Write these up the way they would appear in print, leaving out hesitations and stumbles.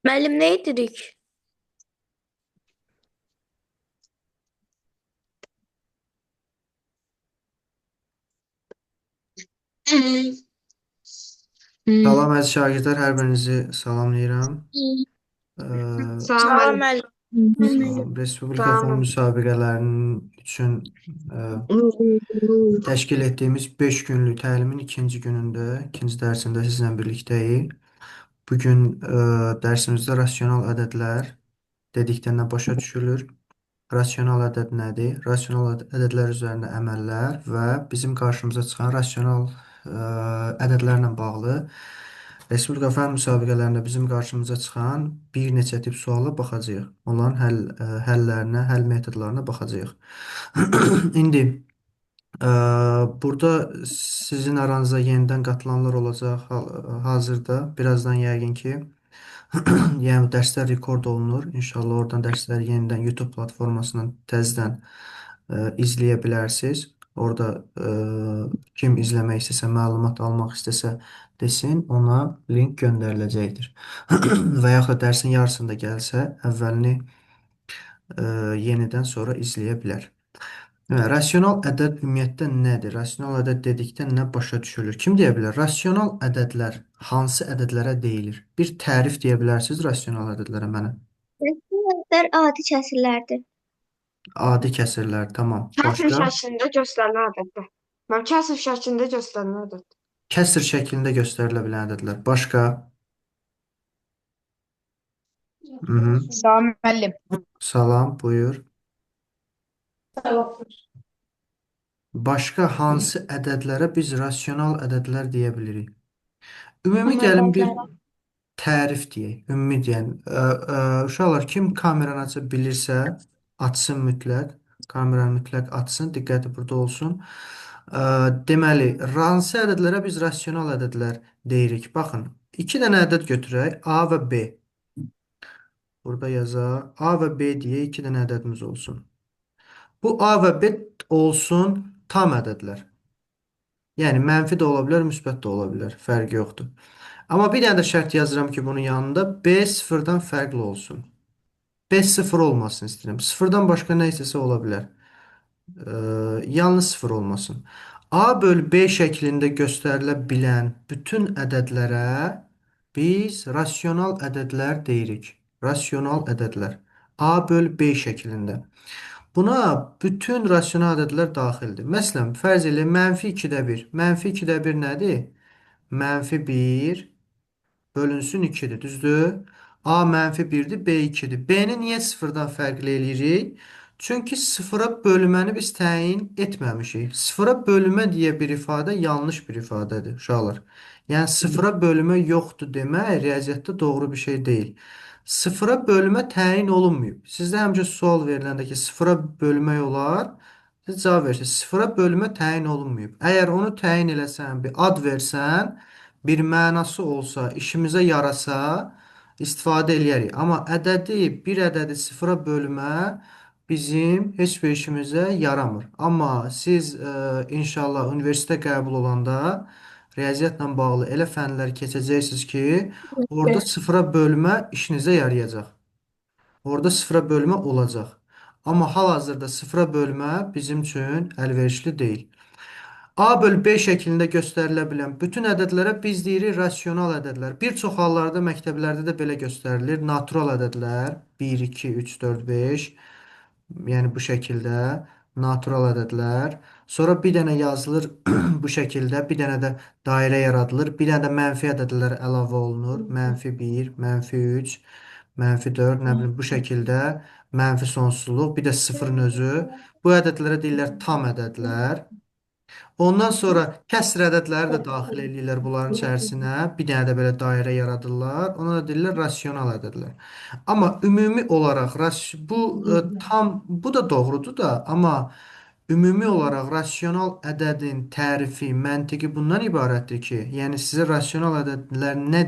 Müəllim, nə edirik? Salam əziz şagirdlər, hər birinizi salamlayıram. Salam Salam müəllim. müəllim. Salam. Respublika fənn Salam. müsabiqələrinin üçün təşkil etdiyimiz 5 günlük təlimin ikinci günündə, ikinci dərsində sizlə birlikdəyik. Bugün dərsimizdə rasional ədədlər dedikdə nə başa düşülür? Rasional ədəd nədir? Rasional ədədlər üzərində əməllər və bizim qarşımıza çıxan rasional ədədlərlə bağlı Respublika fənn müsabiqələrində bizim qarşımıza çıxan bir neçə tip suala baxacağıq. Onların həllərinə, həll metodlarına baxacağıq. İndi burada sizin aranıza yenidən qatılanlar olacaq hazırda. Birazdan yəqin ki, yəni dərslər rekord olunur. İnşallah oradan dərsləri yenidən YouTube platformasından təzədən izləyə bilərsiniz. Orada kim izləmək istəsə, məlumat almaq istəsə desin, ona link göndəriləcəkdir. Və yaxud da dərsin yarısında gəlsə, əvvəlini yenidən sonra izləyə bilər. Deməli, rasional ədəd ümumiyyətlə nədir? Rasional ədəd dedikdə nə başa düşülür? Kim deyə bilər? Rasional ədədlər hansı ədədlərə deyilir? Bir tərif deyə bilərsiniz rasional ədədlərə mənə. Rasional ədədlər adi kəsirlərdir. Adi kəsirlər, tamam. Kəsr Başqa? şəklində göstərilən ədəddir. Mən kəsr şəklində göstərilən ədəddir. Kəsr şəklində göstərilə bilən ədədlər. Başqa? Hı -hı. Salam müəllim. Salam, buyur. Başqa hansı ədədlərə biz rasional ədədlər deyə bilirik? Ümumi gəlin bir tərif deyək. Ümumi deyən. Uşaqlar, kim kameranı aça bilirsə, açsın mütləq. Kameranı mütləq açsın. Diqqəti burada olsun. Deməli, hansı ədədlərə biz rasional ədədlər deyirik? Baxın, iki dənə ədəd götürək. A və B. Burada yazaq. A və B deyə iki dənə ədədimiz olsun. Bu A və B olsun tam ədədlər. Yəni, mənfi də ola bilər, müsbət də ola bilər. Fərqi yoxdur. Amma bir dənə də şərt yazıram ki, bunun yanında B sıfırdan fərqli olsun. B sıfır olmasın istəyirəm. Sıfırdan başqa nə istəsə ola bilər. Yalnız sıfır olmasın. A bölü B şəklində göstərilə bilən bütün ədədlərə biz rasional ədədlər deyirik. Rasional ədədlər. A bölü B şəklində. Buna bütün rasional ədədlər daxildir. Məsələn, fərz eləyək, mənfi 2-də 1. Mənfi 2-də 1 nədir? Mənfi 1 bölünsün 2-dir, düzdür? A mənfi 1-dir, B 2-dir. B-ni niyə sıfırdan fərqli eləyirik? Çünki sıfıra bölməni biz təyin etməmişik. Sıfıra bölmə deyə bir ifadə yanlış bir ifadədir, uşaqlar. Yəni, sıfıra bölmə yoxdur demək riyaziyyatda doğru bir şey deyil. Sıfıra bölmə təyin olunmayıb. Sizdə həmişə sual veriləndə ki, sıfıra bölmək olar, siz cavab verirsiniz. Sıfıra bölmə təyin olunmayıb. Əgər onu təyin eləsən, bir ad versən, bir mənası olsa, işimizə yarasa, istifadə eləyərik. Amma bir ədədi sıfıra bölmə bizim heç bir işimizə yaramır. Amma siz inşallah universitetə qəbul olanda riyaziyyatla bağlı elə fənlər keçəcəksiniz ki, orada sıfıra bölmə işinizə yarayacaq. Orada sıfıra bölmə olacaq. Amma hal-hazırda sıfıra bölmə bizim üçün əlverişli deyil. A bölü B şəklində göstərilə bilən bütün ədədlərə biz deyirik rasional ədədlər. Bir çox hallarda məktəblərdə də belə göstərilir. Natural ədədlər 1, 2, 3, 4, 5. Yəni bu şəkildə natural ədədlər. Sonra bir dənə yazılır bu şəkildə. Bir dənə də dairə yaradılır. Bir dənə də mənfi ədədlər əlavə olunur. Mənfi 1, mənfi 3, mənfi 4, nə bilim bu şəkildə mənfi sonsuzluq, bir də sıfırın özü. Bu ədədlərə deyirlər tam ədədlər. Ondan sonra kəsr ədədləri də daxil eləyirlər bunların içərisinə. Bir dənə də belə dairə yaradırlar. Ona da deyirlər rasional ədədlər. Amma ümumi olaraq bu tam bu da doğrudur da, amma ümumi olaraq rasional ədədin tərifi, məntiqi bundan ibarətdir ki, yəni sizə rasional ədədlər nə,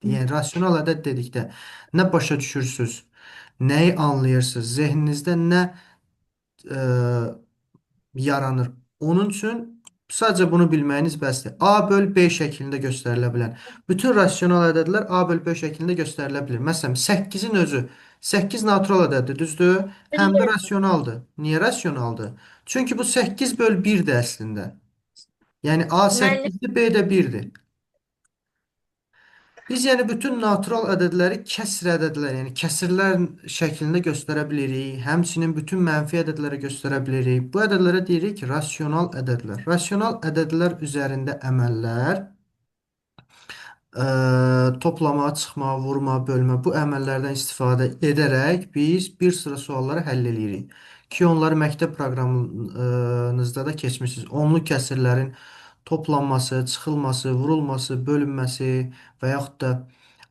yəni rasional ədəd dedikdə nə başa düşürsünüz, nəyi anlayırsınız, zehninizdə nə yaranır? Onun üçün sadəcə bunu bilməyiniz bəsdir. A böl B şəklində göstərilə bilən bütün rasional ədədlər A böl B şəklində göstərilə bilir. Məsələn, 8-in özü 8 natural ədəddir, düzdür? Həm də rasionaldır. Niyə rasionaldır? Çünki bu 8 böl 1-dir əslində. Yəni A Müəllim, 8-dir, B də 1-dir. Biz yəni bütün natural ədədləri kəsr ədədlər, yəni kəsirlər şəklində göstərə bilirik. Həmçinin bütün mənfi ədədləri göstərə bilirik. Bu ədədlərə deyirik ki, rasional ədədlər. Rasional ədədlər üzərində əməllər toplama, çıxma, vurma, bölmə bu əməllərdən istifadə edərək biz bir sıra sualları həll eləyirik. Ki onları məktəb proqramınızda da keçmişsiniz. Onlu kəsirlərin toplanması, çıxılması, vurulması, bölünməsi və yaxud da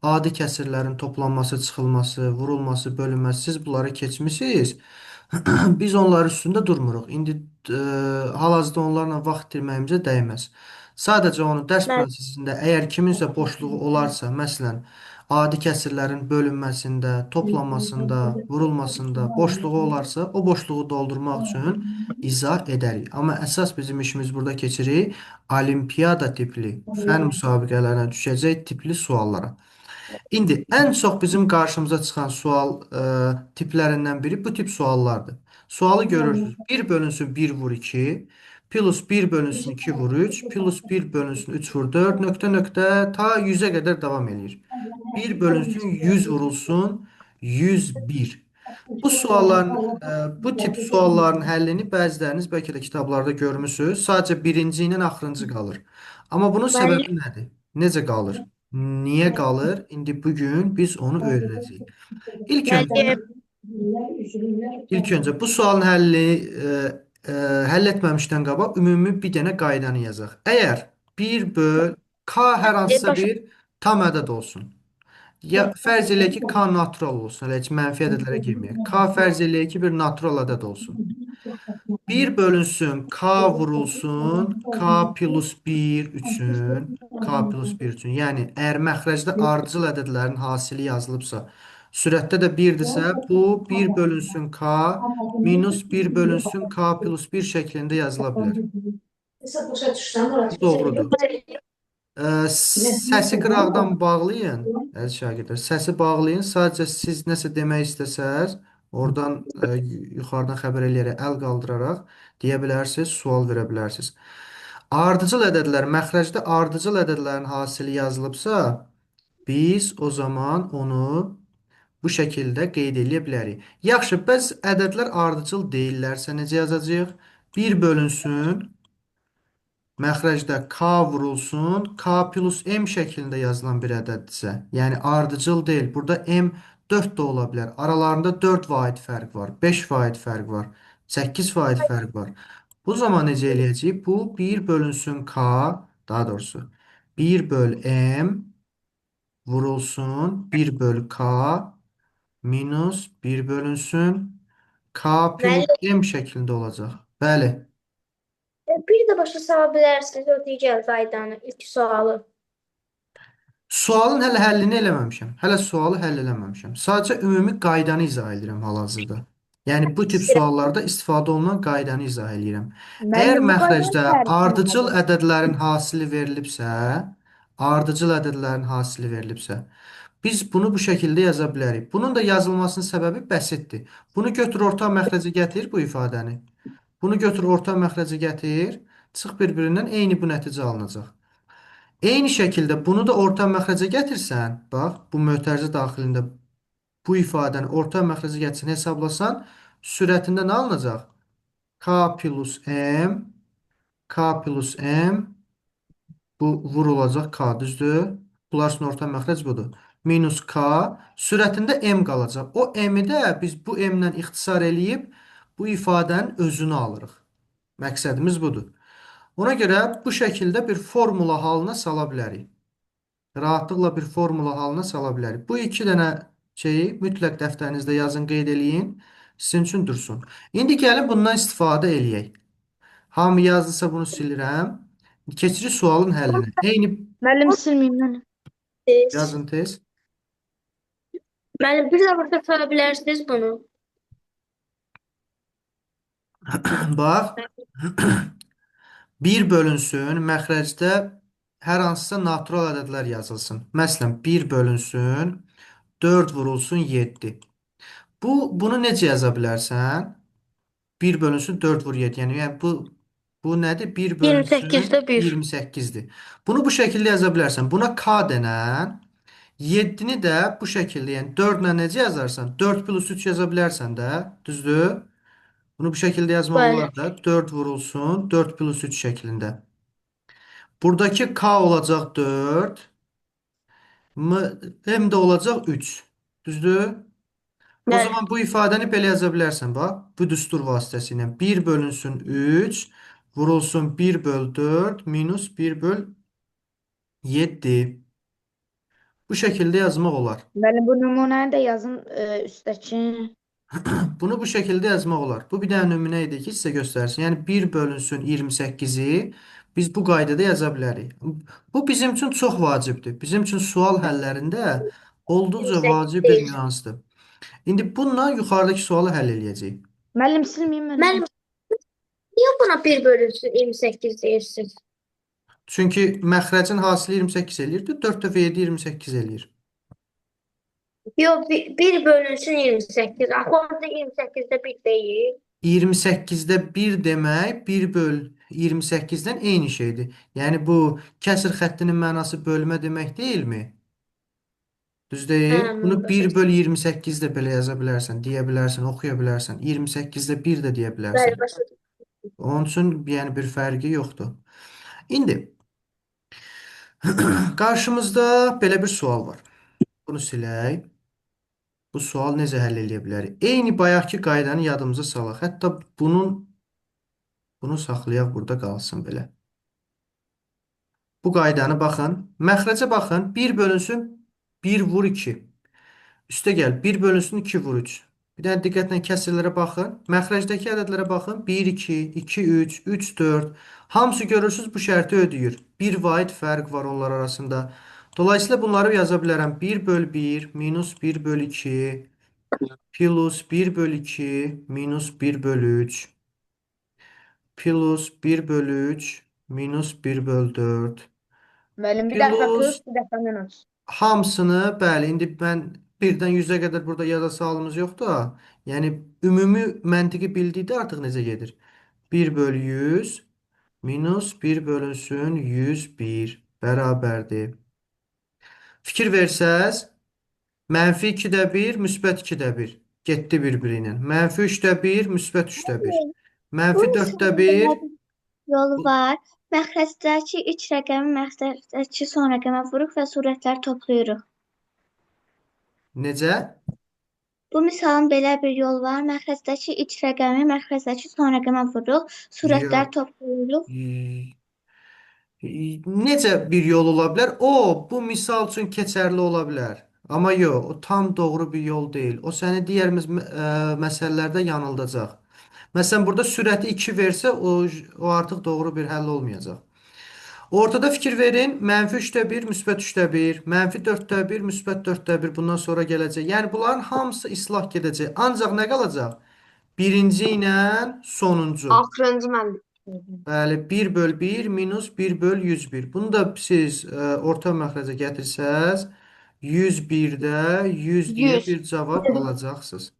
adi kəsirlərin toplanması, çıxılması, vurulması, bölünməsi siz bunları keçmisiniz. Biz onlar üstündə durmuruq. İndi hal-hazırda onlarla vaxt itirməyimizə dəyməz. Sadəcə onu dərs müəllim, prosesində əgər kiminsə boşluğu olarsa, məsələn, adi kəsirlərin bölünməsində, toplanmasında, vurulmasında boşluğu olarsa, o boşluğu doldurmaq üçün izah edərik. Amma əsas bizim işimiz burada keçirik olimpiyada tipli, fən müsabiqələrinə düşəcək tipli suallara. İndi ən çox bizim qarşımıza çıxan sual tiplərindən biri bu tip suallardır. Sualı görürsünüz. 1 bölünsün 1 vur 2, plus 1 bölünsün 2 vur 3, plus 1 bölünsün 3 vur 4, nöqtə nöqtə ta 100'e qədər davam eləyir. 1 bölünsün 100 vurulsun 101. Bu sualların, bu tip sualların həllini bəziləriniz bəlkə də kitablarda görmüsünüz. Sadəcə birinci ilə axırıncı qalır. Amma bunun müəllim, səbəbi nədir? Necə qalır? Niyə qalır? İndi bugün biz onu öyrənəcəyik. İlk öncə, müəllim, ilk öncə bu sualın həlli həll etməmişdən qabaq ümumi bir dənə qaydanı yazaq. Əgər 1 böl K hər hansısa başa bir tam ədəd olsun. Ya fərz eləyək ki, K natural olsun. Hələ heç mənfi ədədlərə girməyək. K fərz eləyək ki, bir natural ədəd olsun. 1 bölünsün K vurulsun K plus 1 üçün K plus 1 üçün. Yəni əgər məxrəcdə ardıcıl ədədlərin hasili yazılıbsa, sürətdə də 1-dirsə, bu 1 bölünsün K minus 1 bölünsün K plus 1 şəklində yazıla bilər. Bu doğrudur. Səsi qıraqdan bağlayın, əziz şagirdlər. Səsi bağlayın. Sadəcə siz nəsə demək istəsəz, oradan yuxarıdan xəbər eləyərək, əl qaldıraraq deyə bilərsiniz, sual verə bilərsiniz. Ardıcıl ədədlər, məxrəcdə ardıcıl ədədlərin hasili yazılıbsa, biz o zaman onu bu şəkildə qeyd eləyə bilərik. Yaxşı, bəs ədədlər ardıcıl deyillərsə necə yazacağıq? 1 bölünsün, məxrəcdə K vurulsun, K plus M şəklində yazılan bir ədəddirsə, yəni ardıcıl deyil. Burada M 4 də ola bilər. Aralarında 4 vahid fərq var, 5 vahid fərq var, 8 vahid fərq var. Bu zaman necə eləyəcəyik? Bu 1 bölünsün K, daha doğrusu 1 böl M vurulsun 1 böl K minus 1 bölünsün K plus müəllim, M şəklində olacaq. Bəli. bir də başa sala bilərsiniz o digər qaydanı, ilk sualı. Sualın hələ həllini eləməmişəm. Hələ sualı həll eləməmişəm. Sadəcə ümumi qaydanı izah edirəm hal-hazırda. Yəni bu tip İstəyirəm. suallarda istifadə olunan qaydanı izah edirəm. Əgər Müəllim, bu qaydanın məxrəcdə tərifini ardıcıl nədir? ədədlərin hasili verilibsə, ardıcıl ədədlərin hasili verilibsə, biz bunu bu şəkildə yaza bilərik. Bunun da yazılmasının səbəbi bəsitdir. Bunu götür orta məxrəcə gətir bu ifadəni. Bunu götür orta məxrəcə gətir. Çıx bir-birindən eyni bu nəticə alınacaq. Eyni şəkildə bunu da orta məxrəcə gətirsən, bax, bu mötərizə daxilində bu ifadəni orta məxrəcə gətirsən, hesablasan, sürətində nə alınacaq? K plus M, K plus M, bu vurulacaq K, düzdür? Bunlar üçün orta məxrəc budur. Minus K, sürətində M qalacaq. O M-i də biz bu M-lə ixtisar eləyib bu ifadənin özünü alırıq. Məqsədimiz budur. Ona görə bu şəkildə bir formula halına sala bilərik. Rahatlıqla bir formula halına sala bilərik. Bu iki dənə şeyi mütləq dəftərinizdə yazın, qeyd eləyin. Sizin üçün dursun. İndi gəlin bundan istifadə eləyək. Hamı yazdısa bunu silirəm. Keçirik sualın həllinə. Eyni Müəllim silməyim mən. Tez. yazın tez. Müəllim, bir də başa sala bilərsiniz bunu. Bax. 1 bölünsün, məxrəcdə hər hansısa natural ədədlər yazılsın. Məsələn, 1 bölünsün, 4 vurulsun 7. Bunu necə yaza bilərsən? 1 bölünsün 4 vur 7. Yəni bu nədir? 1 bölünsün 28'de 1. 28-dir. Bunu bu şəkildə yaza bilərsən. Buna K denən 7-ni də bu şəkildə, yəni 4 ilə necə yazarsan? 4 plus 3 yaza bilərsən də, düzdür? Bunu bu şəkildə yazmaq Bəli. olar da. 4 vurulsun 4 plus 3 şəklində. Buradakı K olacaq 4, M, M də olacaq 3. Düzdür? O Bəli. zaman bu ifadəni belə yaza bilərsən, bax. Bu düstur vasitəsilə 1 bölünsün 3 vurulsun 1 böl 4 minus 1 böl 7. Bu şəkildə yazmaq olar. Müəllim, bu nümunəni də yazın üstdəki. Bunu bu şəkildə yazmaq olar. Bu bir dənə nümunə idi ki, sizə göstərsin. Yəni 1 bölünsün 28-i biz bu qaydada yaza bilərik. Bu bizim üçün çox vacibdir. Bizim üçün sual həllərində olduqca 28 vacib bir deyil. nüansdır. İndi bununla yuxarıdakı sualı həll eləyəcəyik. Müəllim, silməyim mən. Müəllim, niyə buna 1 bölünsün 28 deyirsiniz? Çünki məxrəcin hasili 28 eləyirdi. 4 dəfə 7 28 eləyir. Yox, 1 bölünsün 28. Axı orada 28'də 1 deyil. 28-də 1 demək 1 böl 28-dən eyni şeydir. Yəni bu kəsr xəttinin mənası bölmə demək deyilmi? Düz deyil. Hə, Bunu mən başa 1 böl 28 də belə yaza bilərsən, deyə bilərsən, oxuya bilərsən. 28-də 1 də deyə bilərsən. Bəli, başa düşdüm. Onun üçün yəni bir fərqi yoxdur. İndi qarşımızda belə bir sual var. Bunu silək. Bu sual necə həll eləyə bilərik? Eyni bayaqki qaydanı yadımıza salaq. Hətta bunu saxlayaq, burada qalsın belə. Bu qaydanı baxın. Məxrəcə baxın. 1 bölünsün 1 vur 2. Üstə gəl. 1 bölünsün 2 vur 3. Bir dənə diqqətlə kəsirlərə baxın. Məxrəcdəki ədədlərə baxın. 1, 2, 2, 3, 3, 4. Hamısı görürsünüz bu şərti ödəyir. 1 vahid fərq var onlar arasında. Dolayısıyla bunları yaza bilərəm. 1 böl 1 minus 1 böl 2 plus 1 böl 2 minus 1 böl 3 plus 1 böl 3 minus 1 böl 4 Müəllim, bir dəfə plus plus, bir dəfə minus. Hamısını, bəli, indi mən 1-dən 100-ə qədər burada yada salımız yoxdur da. Yəni ümumi məntiqi bildikdə artıq necə gedir? 1 böl 100 minus 1 bölünsün 101 bərabərdir. Fikir versəz, mənfi 2-də 1, müsbət 2-də 1 getdi bir-biri ilə. Mənfi 3-də 1, müsbət 3-də 1. Mənfi Bu 4-də misalın 1. belə bir yolu var. Məxrəcdəki ilk rəqəmi məxrəcdəki son rəqəmə vururuq və surətləri toplayırıq. Necə? Bu misalın belə bir yolu var. Məxrəcdəki ilk rəqəmi məxrəcdəki son rəqəmə vururuq, surətləri Yox. toplayırıq. Necə bir yol ola bilər? O, bu misal üçün keçərli ola bilər. Amma yox, o tam doğru bir yol deyil. O səni digər məsələlərdə yanıldacaq. Məsələn, burada sürəti 2 versə, o artıq doğru bir həll olmayacaq. Ortada fikir verin. Mənfi 3-də 1, müsbət 3-də 1, mənfi 4-də 1, müsbət 4-də 1 bundan sonra gələcək. Yəni, bunların hamısı islah gedəcək. Ancaq nə qalacaq? Birinci ilə sonuncu. Axırıncı mən. Bəli, 1 böl 1 minus 1 böl 101. Bunu da siz orta məxrəcə gətirsəz, 101-də 100 deyə 100. bir cavab alacaqsınız.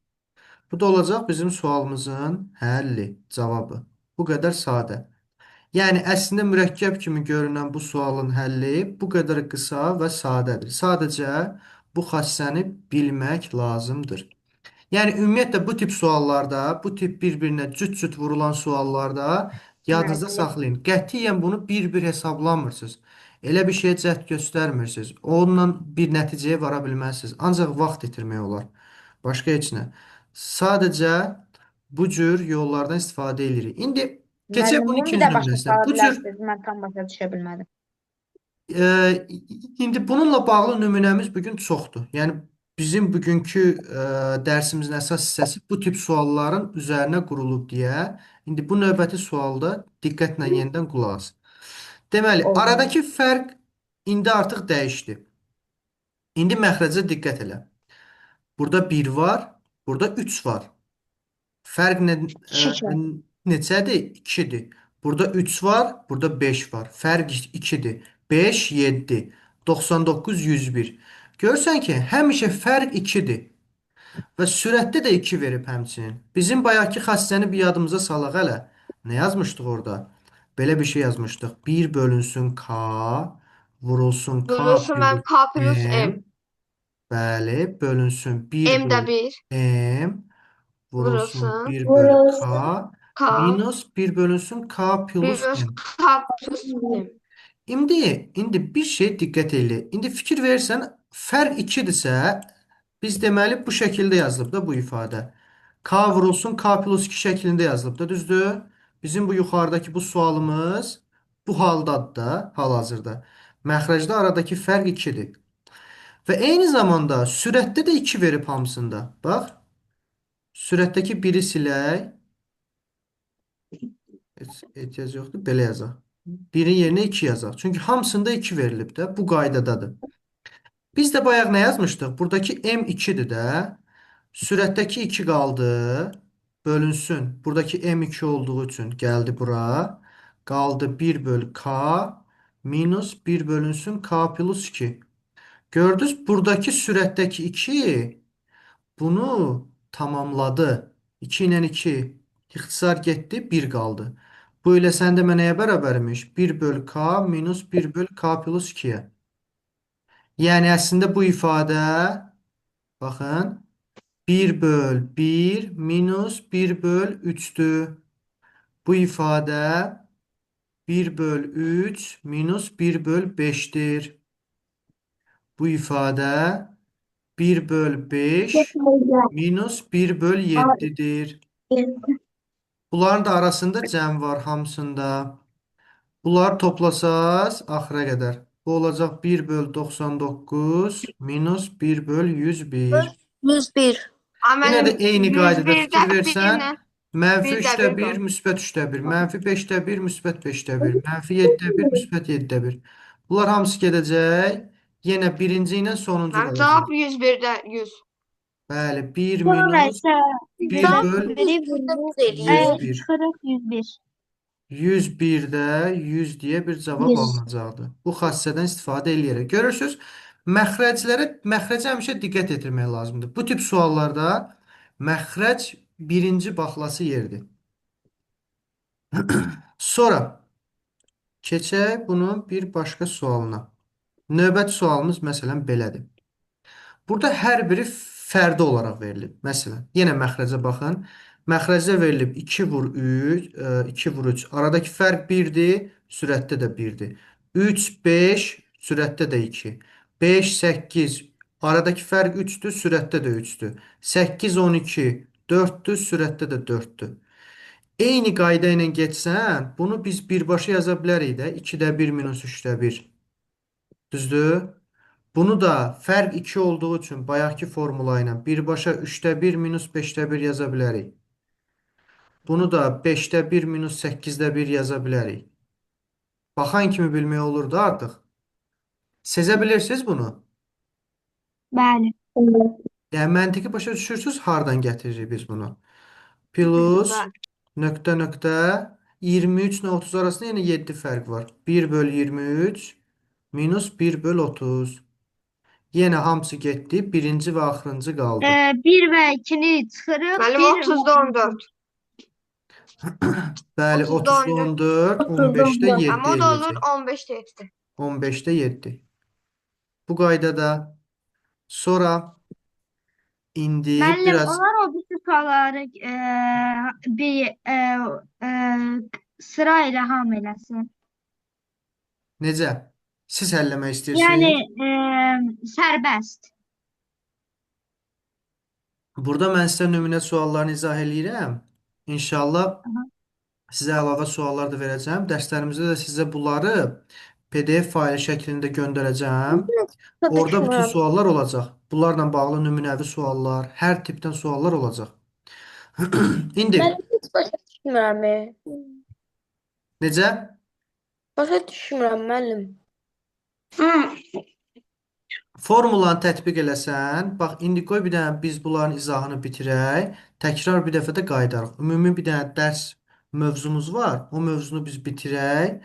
Bu da olacaq bizim sualımızın həlli, cavabı. Bu qədər sadə. Yəni, əslində mürəkkəb kimi görünən bu sualın həlli bu qədər qısa və sadədir. Sadəcə bu xassəni bilmək lazımdır. Yəni, ümumiyyətlə bu tip suallarda, bu tip bir-birinə cüt-cüt vurulan suallarda yadınızda Bəli. saxlayın. Qətiyyən bunu bir-bir hesablamırsınız. Elə bir şeyə cəhd göstərmirsiniz. Onunla bir nəticəyə vara bilməzsiniz. Ancaq vaxt itirmək olar. Başqa heç nə. Sadəcə bu cür yollardan istifadə edirik. İndi keçək Müəllim, bunun bunu bir ikinci də başa nümunəsinə. sala Bu cür bilərsiniz. Mən tam başa düşə bilmədim. İndi bununla bağlı nümunəmiz bugün çoxdur. Yəni bizim bugünkü dərsimizin əsas hissəsi bu tip sualların üzərinə qurulub deyə. İndi bu növbəti sualda diqqətlə yenidən qulaq asın. Deməli, Oldu. aradakı fərq indi artıq dəyişdi. İndi məxrəcə diqqət elə. Burada 1 var, burada 3 var. Fərq İki. neçədir? 2-dir. Burada 3 var, burada 5 var. Fərq 2-dir. 5, 7. 99, 101. Görürsən ki, həmişə fərq 2-dir. Və sürətdə də 2 verib həmçinin. Bizim bayaqki xassəni bir yadımıza salaq hələ. Nə yazmışdıq orada? Belə bir şey yazmışdıq. 1 bölünsün K, vurulsun K Vurulsun plus mənim K plus M. M. Bəli, bölünsün 1 M də bölü 1. M, vurulsun Vurulsun. 1 bölü K, K. minus 1 bölünsün K plus Plus M. K plus M. İndi bir şey diqqət elə. İndi fikir verirsən, fərq 2-dirsə, biz deməli bu şəkildə yazılıb da bu ifadə. K vurulsun K plus 2 şəklində yazılıb da, düzdür? Bizim bu yuxarıdakı bu sualımız bu haldadır da, hal-hazırda. Məxrəcdə aradakı fərq 2-dir. Və eyni zamanda sürətdə də 2 verib hamısında. Bax, sürətdəki 1-i silək. Heç ehtiyac yoxdur, belə yazaq. 1-in yerinə 2 yazaq. Çünki hamısında 2 verilib də, bu qaydadadır. Biz də bayaq nə yazmışdıq? Buradakı M 2-dir də. Sürətdəki 2 qaldı. Bölünsün. Buradakı M2 olduğu üçün gəldi bura. Qaldı 1 bölü K minus 1 bölünsün K plus 2. Gördünüz, buradakı sürətdəki 2 bunu tamamladı. 2 ilə 2 ixtisar getdi, 1 qaldı. Bu elə səndə mənə nəyə bərabər imiş? 1 bölü K minus 1 bölü K plus 2-yə. Yəni əslində bu ifadə, baxın, 1 böl 1 minus 1 böl 3-dür. Bu ifadə 1 böl 3 minus 1 böl 5-dir. Bu ifadə 1 böl 5 minus 1 böl 7-dir. Bunların da arasında cəm var hamısında. Bunları toplasaz axıra qədər. Bu olacaq 1 böl 99 minus 1 böl 101. 101. Amma Yenə də mənim eyni qaydada 101-də fikir versən, 1 ilə mənfi 1 də 3-də 1 1, qalır. müsbət 3-də 1, mənfi 5-də 1, müsbət 5-də 1, mənfi 7-də 1, müsbət 7-də 1. Bunlar hamısı gedəcək. Yenə birinci ilə sonuncu Mənim qalacaq. cavab 101-də 100. Bəli, 1 Sonra minus isə 1 Cavab böl 101 eləyir. 101. çıxırıq 101. 101-də 100 deyə bir cavab 100. alınacaqdır. Bu xassədən istifadə eləyərək. Görürsüz, məxrəcə həmişə diqqət etdirmək lazımdır. Bu tip suallarda məxrəc birinci baxılası yerdir. Sonra keçək bunun bir başqa sualına. Növbəti sualımız məsələn belədir. Burada hər biri fərdi olaraq verilib. Məsələn, yenə məxrəcə baxın. Məxrəcdə verilib 2 vur 3, 2 vur 3. Aradakı fərq 1-dir, sürətdə də 1-dir. 3, 5, sürətdə də 2. 5, 8, aradakı fərq 3-dür, sürətdə də 3-dür. 8, 12, 4-dür, sürətdə də 4-dür. Eyni qayda ilə getsən, bunu biz birbaşa yaza bilərik də. 2-də 1 minus 3-də 1. Düzdür? Bunu da fərq 2 olduğu üçün bayaqki formula ilə birbaşa 3-də 1 minus 5-də 1 yaza bilərik. Bunu da 5-də 1 minus 8-də 1 yaza bilərik. Baxan kimi bilmək olur da artıq. Sezə bilirsiniz bunu? Bəli. Yəni məntiqi başa düşürsünüz hardan gətiririk biz bunu? Plus Bəli. nöqtə nöqtə 23 ilə 30 arasında yenə 7 fərq var. 1 böl 23 minus 1 böl 30. Yenə hamısı getdi. Birinci və axırıncı qaldı. 1 və 2-ni çıxırıq. Mənim 1 və 30-da 14. Bəli, 30-da 30-da 14. 14, 15-də 7 Amma o da olur eləyəcək. 15-də 7. 15-də 7. Bu qaydada sonra indi Müəllim, biraz olar o bütün sualları bir sıra ilə hamı eləsin. necə? Siz həlləmək istəyirsiniz? Yəni sərbəst. Burada mən sizə nümunə suallarını izah eləyirəm. İnşallah sizə əlavə suallar da verəcəm. Dərslərimizdə də sizə bunları PDF faylı şəklində göndərəcəm. Orada bütün suallar olacaq. Bunlarla bağlı nümunəvi suallar, hər tipdən suallar olacaq. İndi Mən heç başa düşmürəm. necə? Başa düşmürəm müəllim. Formulanı tətbiq eləsən, bax indi qoy bir dənə biz bunların izahını bitirək. Təkrar bir dəfə də qayıdarıq. Ümumi bir dənə dərs mövzumuz var. O mövzunu biz bitirək.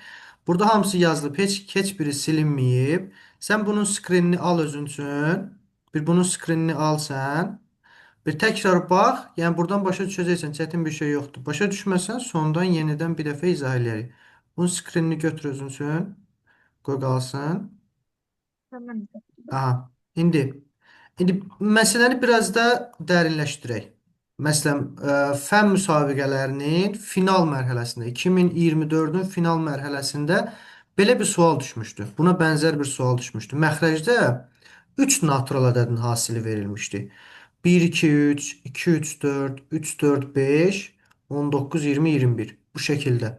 Burada hamısı yazılıb, heç biri silinməyib. Sən bunun skrinini al özün üçün. Bir bunun skrinini al sən. Bir təkrar bax. Yəni buradan başa düşəcəksən, çətin bir şey yoxdur. Başa düşməsən sondan yenidən bir dəfə izah eləyərik. Bunun skrinini götür özün üçün. Qoy qalsın. Tamam. Aha. İndi məsələni biraz da dərinləşdirək. Məsələn, fənn müsabiqələrinin final mərhələsində, 2024-ün final mərhələsində belə bir sual düşmüşdü. Buna bənzər bir sual düşmüşdü. Məxrəcdə 3 natural ədədin hasili verilmişdi. 1, 2, 3, 2, 3, 4, 3, 4, 5, 19, 20, 21. Bu şəkildə.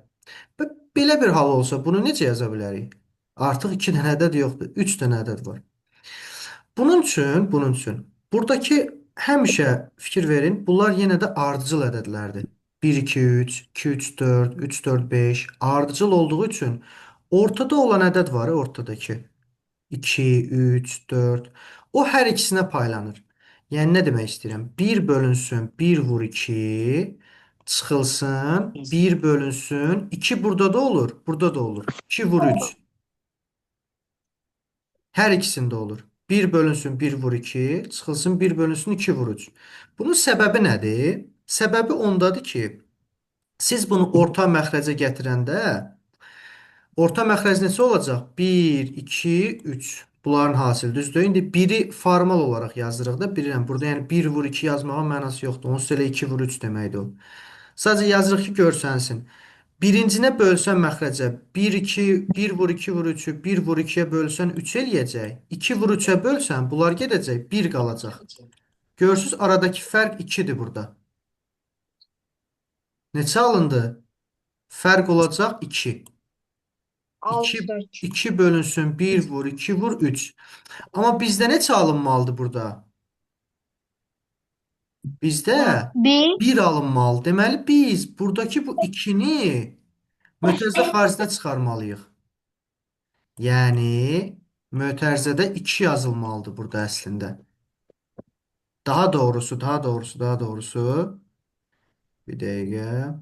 Və belə bir hal olsa bunu necə yaza bilərik? Artıq 2 dənə ədəd yoxdur, 3 dənə ədəd var. Bunun üçün buradakı həmişə fikir verin, bunlar yenə də ardıcıl ədədlərdir. 1, 2, 3, 2, 3, 4, 3, 4, 5 ardıcıl olduğu üçün ortada olan ədəd var, ortadakı. 2, 3, 4. O hər ikisinə paylanır. Yəni nə demək istəyirəm? 1 bölünsün 1 vur 2 çıxılsın 1 bölünsün 2 burada da olur, burada da olur. 2 vur 3. Hər ikisində olur. 1 bölünsün 1 vur 2, çıxılsın 1 bölünsün 2 vur 3. Bunun səbəbi nədir? Səbəbi ondadır ki, siz bunu orta məxrəcə gətirəndə orta məxrəc neçə olacaq? 1, 2, 3. Bunların hasili düzdür. İndi 1-i formal olaraq yazdırıq da bilirəm. Burada yəni 1 vur 2 yazmağın mənası yoxdur. Onsuz elə 2 vur 3 deməkdir o. Sadəcə yazırıq ki, görsənsin. Birincinə bölsən məxrəcə 1, 2, 1 vur 2 vur 3-ü 1 vur 2-yə bölsən 3 eləyəcək. 2 vur 3-ə bölsən bunlar gedəcək, 1 qalacaq. Görürsüz aradakı fərq 2-dir burada. Neçə alındı? Fərq olacaq 2. 6, 2, 4. 2 bölünsün 1 vur 2 vur 3. Amma bizdə neçə alınmalıdır burada? Bizdə 1. 1 alınmalı. Deməli biz buradakı bu 2-ni mötərizə xaricində çıxarmalıyıq. Yəni mötərizədə 2 yazılmalıdır burada əslində. Daha doğrusu bir dəqiqə.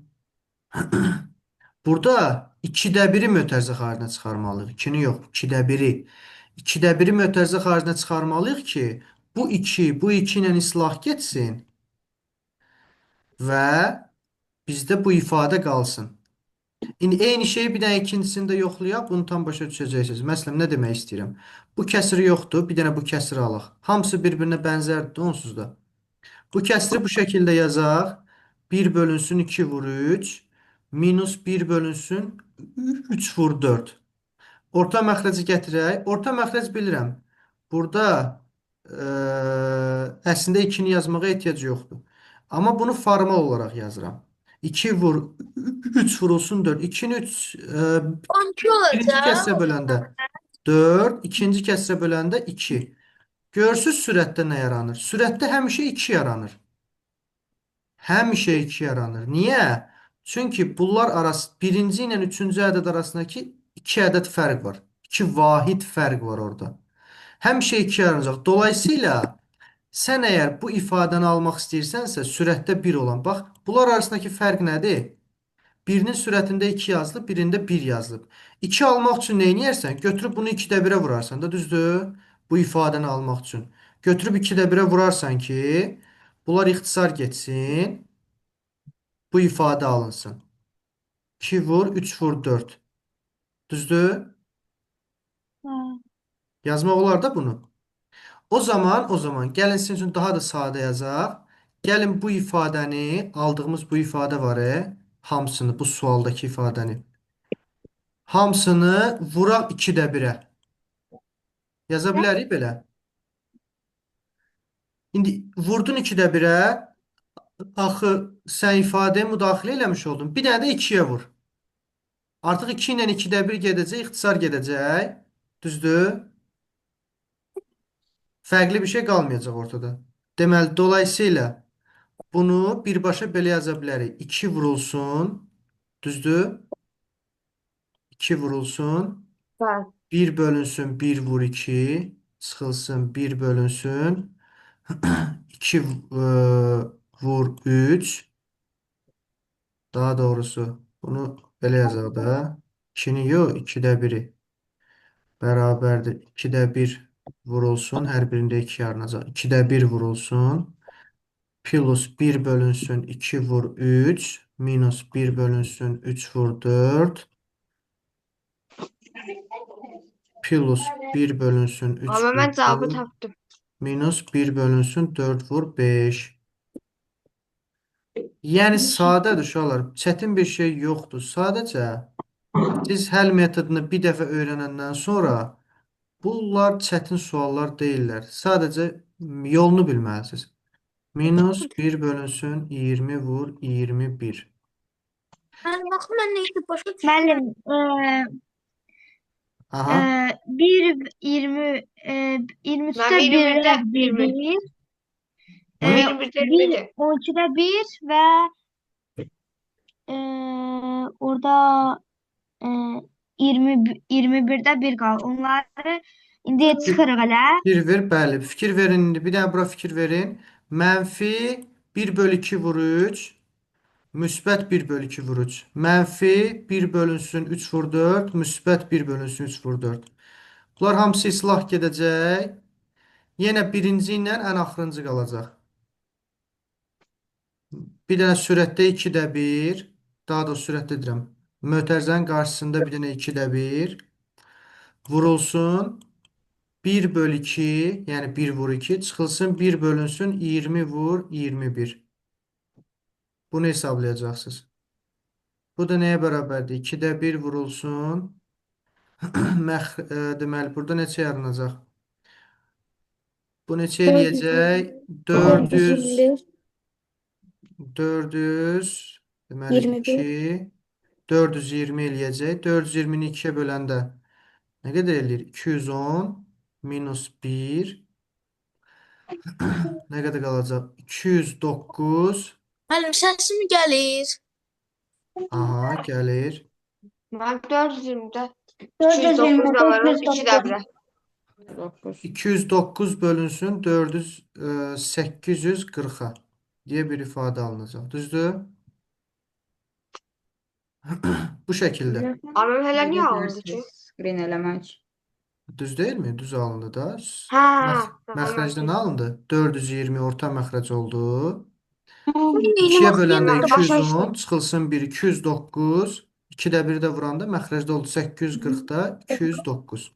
Burada 2-də 1-i mötərizə xaricinə çıxarmalıyıq. 2-ni yox, 2-də 1-i. 2-də 1-i mötərizə xaricinə çıxarmalıyıq ki, bu 2, bu 2 ilə islah getsin və bizdə bu ifadə qalsın. İndi eyni şeyi bir dənə ikincisini də yoxlayaq, bunu tam başa düşəcəksiniz. Məsələn, nə demək istəyirəm? Bu kəsiri yoxdur, bir dənə bu kəsiri alaq. Hamısı bir-birinə bənzərdir onsuz da. Bu kəsiri bu şəkildə yazaq. 1 bölünsün 2 vur 3 minus 1 bölünsün 3 vur 4. Orta məxrəci gətirək. Orta məxrəc bilirəm. Burada əslində 2-ni yazmağa ehtiyac yoxdur. Amma bunu formal olaraq yazıram. 2 vur 3 vurulsun 4. 2-ni 3 12 birinci olacaq. kəsrə böləndə 4, ikinci kəsrə böləndə 2. Görürsüz sürətdə nə yaranır? Sürətdə həmişə 2 yaranır. Həmişə 2 yaranır. Niyə? Çünki bunlar arası birinci ilə üçüncü ədəd arasındakı 2 ədəd fərq var. 2 vahid fərq var orada. Həmişə 2 yaranacaq. Dolayısıyla sən əgər bu ifadəni almaq istəyirsənsə, sürətdə 1 olan, bax, bunlar arasındakı fərq nədir? Birinin sürətində 2 yazılıb, birində 1 yazılıb. 2 almaq üçün nə edərsən? Götürüb bunu 2-də 1-ə vurarsan da, düzdür? Bu ifadəni almaq üçün. Götürüb 2-də 1-ə vurarsan ki, bunlar ixtisar getsin, bu ifadə alınsın. 2 vur, 3 vur, 4. Düzdür? Hə. Yazmaq olar da bunu. O zaman gəlin sizin üçün daha da sadə yazaq. Gəlin bu ifadəni, aldığımız bu ifadə var, hamısını, bu sualdakı ifadəni. Hamısını vuraq 2-də 1-ə. Yaza bilərik belə. İndi vurdun 2-də 1-ə, axı sən ifadəyə müdaxilə eləmiş oldun. Bir dənə də 2-yə vur. Artıq 2 ilə 2-də 1 gedəcək, ixtisar gedəcək. Düzdür? Fərqli bir şey qalmayacaq ortada. Deməli, dolayısıyla bunu birbaşa belə yaza bilərik. 2 vurulsun. Düzdür? 2 vurulsun. Bəli. 1 bölünsün 1 vur 2. Çıxılsın 1 bölünsün. 2 vur 3. Daha doğrusu bunu belə yazaq da. 2-ni yox, 2-də 1-i bərabərdir. 2-də 1 vurulsun. Hər birində 2 yaranacaq. 2-də 1 vurulsun. Plus 1 bölünsün 2 vur 3. Minus 1 bölünsün 3 vur 4. Plus 1 bölünsün 3 Amma vur mən cavabı 4. tapdım. Minus 1 bölünsün 4 vur 5. Yəni sadədir uşaqlar. Çətin bir şey yoxdur. Sadəcə siz həll metodunu bir dəfə öyrənəndən sonra bunlar çətin suallar deyillər. Sadəcə yolunu bilməlisiniz. Minus 1 bölünsün 20 vur 21. Müəllim, axı mən nə etdim başa düşmürəm. Müəllim, Aha. 1 20 23-də Mənim 21-də 1-ə 20. 1, Mənim 21-də 1 20-dir. 12-də 1 və orada 20 21-də 1 qalır. Onları indi çıxırıq elə. Fikir ver, bəli. Fikir verin indi. Bir dənə bura fikir verin. Mənfi 1 bölü 2 vur 3. Müsbət 1 bölü 2 vur 3. Mənfi 1 bölünsün 3 vur 4. Müsbət 1 bölünsün 3 vur 4. Bunlar hamısı islah gedəcək. Yenə birinci ilə ən axırıncı qalacaq. Bir dənə sürətdə 2-də 1. Daha doğrusu sürətdə deyirəm. Mötərizənin qarşısında bir dənə 2-də 1. Vurulsun. 1 bölü 2, yəni 1 vur 2 çıxılsın 1 bölünsün 20 vur 21. Bunu hesablayacaqsınız. Bu da nəyə bərabərdir? 2-də 1 vurulsun. Deməli, burada neçə yaranacaq? Bu neçə eləyəcək? 400 400 deməli 21. 2 420 eləyəcək. 420-ni 2-yə böləndə nə qədər eləyir? 210 minus 1 nə qədər qalacaq? 209. Müəllim, səsim gəlir. Aha, gəlir. Mənim 420-də 420, 209 da var, 2-də 1-ə. 209 bölünsün 400 840-a deyə bir ifadə alınacaq. Düzdür? Bu şəkildə. Amma hələ niyə alındı ki? Screen eləmək. Düz deyilmi? Düz alındı da. Hə, Məxrəcdə nə alındı? 420 orta məxrəc oldu. Neynim 2-yə axı böləndə yenə başa 210, çıxılsın 1 209. 2-də 1 də vuranda məxrəcdə oldu 840-da 209.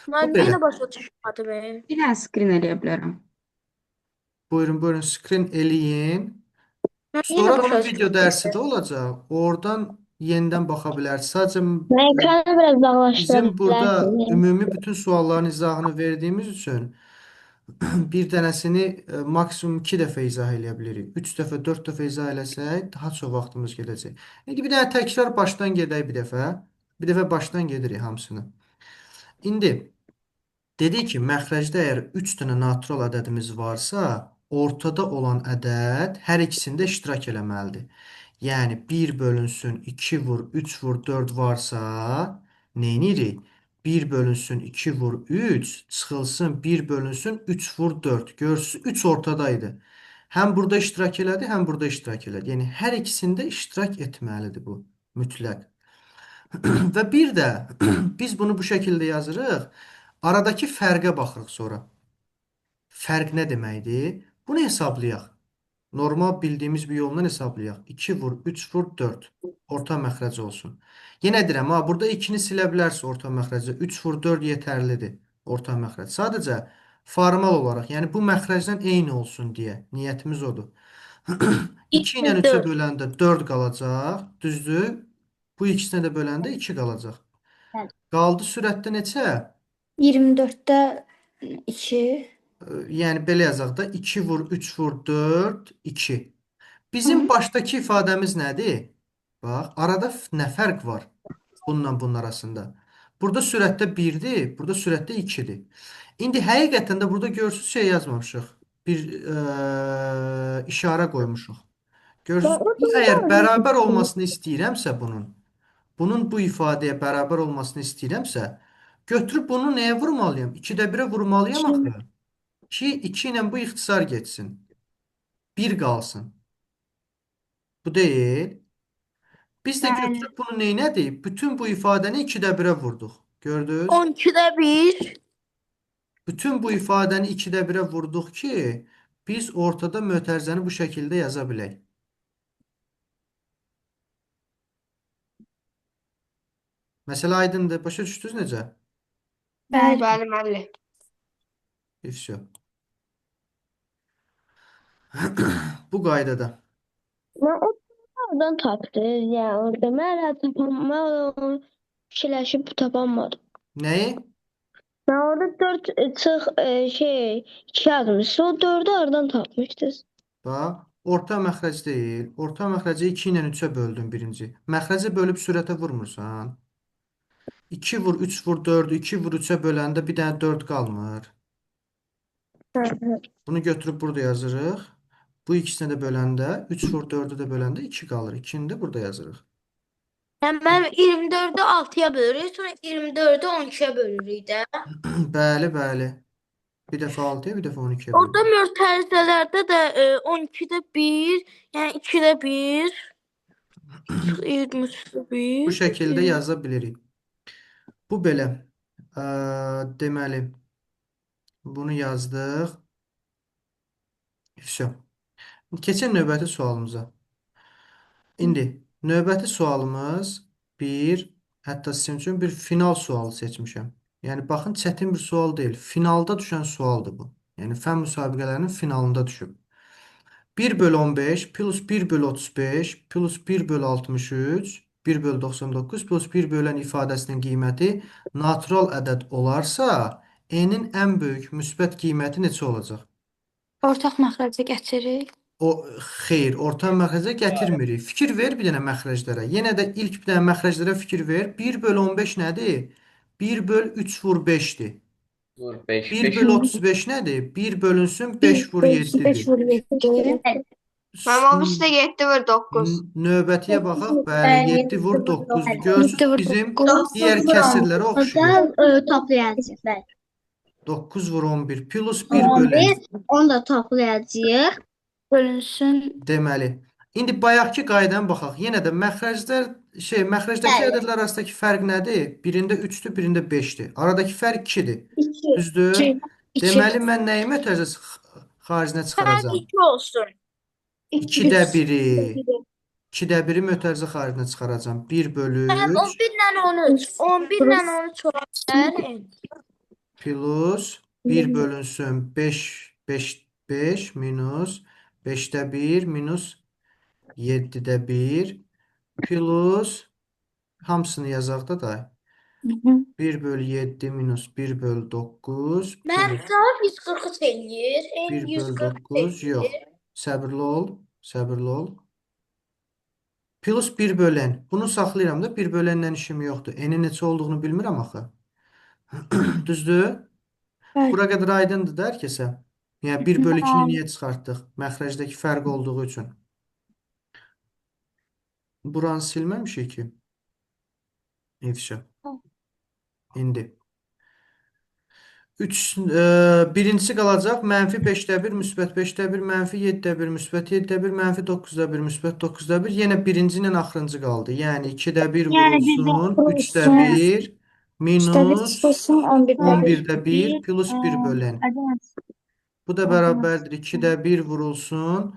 Bu Müəllim, belə. yenə başa düşmədim. Bir dənə screen eləyə bilərəm. Buyurun, buyurun, screen eləyin. Mən yenə Sonra başa bunun video düşmədim. dərsi də olacaq. Oradan yenidən baxa bilərsiniz. Sadəcə Mən ekranı biraz uzaqlaşdıra bizim burada bilərsiniz. ümumi bütün sualların izahını verdiyimiz üçün bir dənəsini maksimum 2 dəfə izah eləyə bilirik. 3 dəfə, 4 dəfə izah eləsək daha çox vaxtımız gedəcək. İndi bir dənə təkrar başdan gedək bir dəfə. Bir dəfə başdan gedirik hamısını. İndi dedik ki, məxrəcdə əgər 3 dənə natural ədədimiz varsa, ortada olan ədəd hər ikisində iştirak eləməlidir. Yəni 1 bölünsün 2 vur 3 vur 4 varsa, nə edirik? 1 bölünsün 2 vur 3 çıxılsın 1 bölünsün 3 vur 4. Görürsünüz 3 ortadaydı. Həm burada iştirak elədi, həm burada iştirak elədi. Yəni hər ikisində iştirak etməlidir bu mütləq. Və bir də biz bunu bu şəkildə yazırıq. Aradakı fərqə baxırıq sonra. Fərq nə deməkdir? Bunu hesablayaq. Normal bildiyimiz bir yolla hesablayaq. 2 vur, 3 vur, 4. Orta məxrəc olsun. Yenə deyirəm, ha, burada 2-ni silə bilərsiniz orta məxrəcə. 3 vur, 4 yetərlidir orta məxrəc. Sadəcə formal olaraq, yəni bu məxrəcdən eyni olsun deyə niyyətimiz odur. 2 ilə 3-ə 4. böləndə 4 qalacaq. Düzdür? Bu ikisinə də böləndə 2 qalacaq. Bəli. Qaldı sürətdə neçə? 24-də 2. Yəni belə yazaq da 2 vur 3 vur 4 2. Bizim başdakı ifadəmiz nədir? Bax, arada nə fərq var bununla bunun arasında? Burada sürətdə 1-dir, burada sürətdə 2-dir. İndi həqiqətən də burada görürsünüz şey yazmamışıq. Bir işarə qoymuşuq. Görürsünüz, bu əgər bərabər olmasını istəyirəmsə bunun bu ifadəyə bərabər olmasını istəyirəmsə, götürüb bunu nəyə vurmalıyam? 2-də 1-ə vurmalıyam axı. Ki 2 ilə bu ixtisar getsin. 1 qalsın. Bu deyil. Biz də Bəli. götürüb bunu neynədik? Bütün bu ifadəni 2-də 1-ə vurduq. Gördünüz? 12-də 1. Bütün bu ifadəni 2-də 1-ə vurduq ki, biz ortada mötərizəni bu şəkildə yaza bilək. Məsələ aydındır. Başa düşdünüz necə? Bəli. Bəli, müəllim. И всё. Bu qaydada. Mən o oradan tapdım. Yəni orada mən hələ tapam, mən onu fikirləşib tapamadım. Nəyi? Mən orada 4 çıx şey 2 yazmışsın. O 4-ü oradan tapmışdınız. Bax, orta məxrəc deyil. Orta məxrəci 2 ilə 3-ə böldüm birinci. Məxrəci bölüb sürətə vurmursan. 2 vur 3 vur 4, 2 vur 3-ə böləndə bir dənə 4 qalmır. Bunu götürüb burada yazırıq. Bu ikisinə də böləndə 3 vur 4-ü də böləndə 2 qalır. 2-ni də burada yazırıq. Yəni mən 24-ü 6-ya bölürük, sonra 24-ü 12-yə bölürük də. Bəli, bəli. Bir dəfə 6-ya, bir dəfə 12-yə Orada bölürük. mötərizələrdə də 12-də 1, yəni 2-də 1, 23-də 1. Bu şəkildə yaza bilirik. Bu belə. Deməli, bunu yazdıq. Vəsə. Keçək növbəti sualımıza. İndi növbəti sualımız bir, hətta sizin üçün bir final sualı seçmişəm. Yəni baxın, çətin bir sual deyil. Finalda düşən sualdır bu. Yəni fənn müsabiqələrinin finalında düşüb. 1 bölü 15 plus 1 bölü 35 plus 1 bölü 63 1 bölü 99 plus 1 bölən ifadəsinin qiyməti natural ədəd olarsa, n-in ən böyük müsbət qiyməti neçə olacaq? Ortaq məxrəcə gətirik. O, xeyr, orta məxrəcə gətirmirik. Fikir ver bir dənə məxrəclərə. Yenə də ilk bir dənə məxrəclərə fikir ver. 1 bölü 15 nədir? 1 böl 3 vur 5-dir. Vur 5. 1 5 bölü 35 nədir? 1 bölünsün 5 vur 5 7-dir. vur 7. Mənim o birisi də 7 vur 9. Növbətiyə baxaq. Bəli, 7 vur 9-dur. Görürsünüz, 7 vur bizim 9. digər kəsirlərə oxşayır. Orada toplayacağıq. Bəli. 9 vur 11 plus 1 bölü 11, onu da toplayacağıq. Bölünsün. Deməli, indi bayaqki qaydadan baxaq. Yenə də məxrəclər, məxrəcdəki Bəli. ədədlər arasındakı fərq nədir? Birində 3-dür, birində 5-dir. Aradakı fərq 2-dir. 2. Düzdür? 2. 2. Deməli, mən nəyi mötərizə xaricinə Fərq çıxaracağam? 2 olsun. 2-də 1-i. 2-də 1-i mötərizə xaricinə çıxaracağam. 1 bölü Mənim 3 11 ilə 13. 11 ilə 13 ola bilər. plus 1 bölünsün 5, 5, 5 minus 5-də 1 minus 7-də 1 plus hamısını yazaq da da. 1 bölü 7 minus 1 bölü 9 Mənim plus cavab 143 eləyir. N 1 bölü 143 9 yox. eləyir. Səbirli ol, səbirli ol. Plus 1 bölü n. Bunu saxlayıram da 1 bölü n-lə işim yoxdur. N-in neçə olduğunu bilmirəm axı. Düzdür? Bəli. Bura qədər aydındır da hər kəsə. Yəni 1 bölü 2-ni niyə çıxartdıq? Məxrəcdəki fərq olduğu üçün. Buranı silməmişik ki. И всё. İndi. 3, birincisi qalacaq. Mənfi 5-də 1, müsbət 5-də 1, mənfi 7-də 1, müsbət 7-də 1, mənfi 9-da 1, müsbət 9-da 1. Yenə birinci ilə axırıncı qaldı. Yəni 2-də 1 Yəni bizdə vurulsun, 3-də vurulsun. 1 3-də 1 minus çıxılsın 11-də 1. 11-də 1 plus 1 bölən. Bu da bərabərdir. 2-də 1 vurulsun.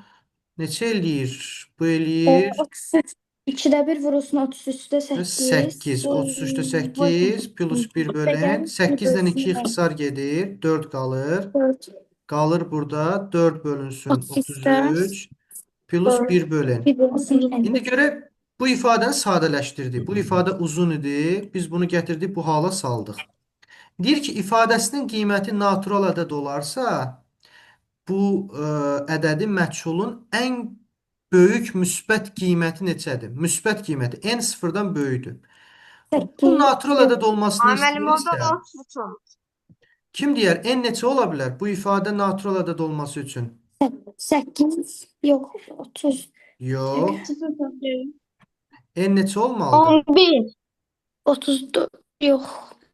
Neçə eləyir? Bu eləyir 33. 2-də 1 vurulsun 33-də 8. 8. 33-də 8 plus 1 bölən. 8-dən 2 ixtisar gedir. 4 qalır. 4. Qalır burada 4 bölünsün 33-də 33 plus 1 bölən. 1 bölünsün n. İndi görək bu ifadəni sadələşdirdik. Bu ifadə uzun idi. Biz bunu gətirdik, bu hala saldıq. Deyir ki, ifadəsinin qiyməti natural ədəd olarsa, bu ədədi məchulun ən böyük müsbət qiyməti neçədir? Müsbət qiyməti n sıfırdan böyükdür. Bu 8. natural ədəd olmasını Ay müəllim orada istəyirsə, da 33 olmuş. kim deyər n neçə ola bilər bu ifadə natural ədəd olması üçün? 8. Yox, 30. Yox. N neçə olmalıdır? 11. 34. Yox.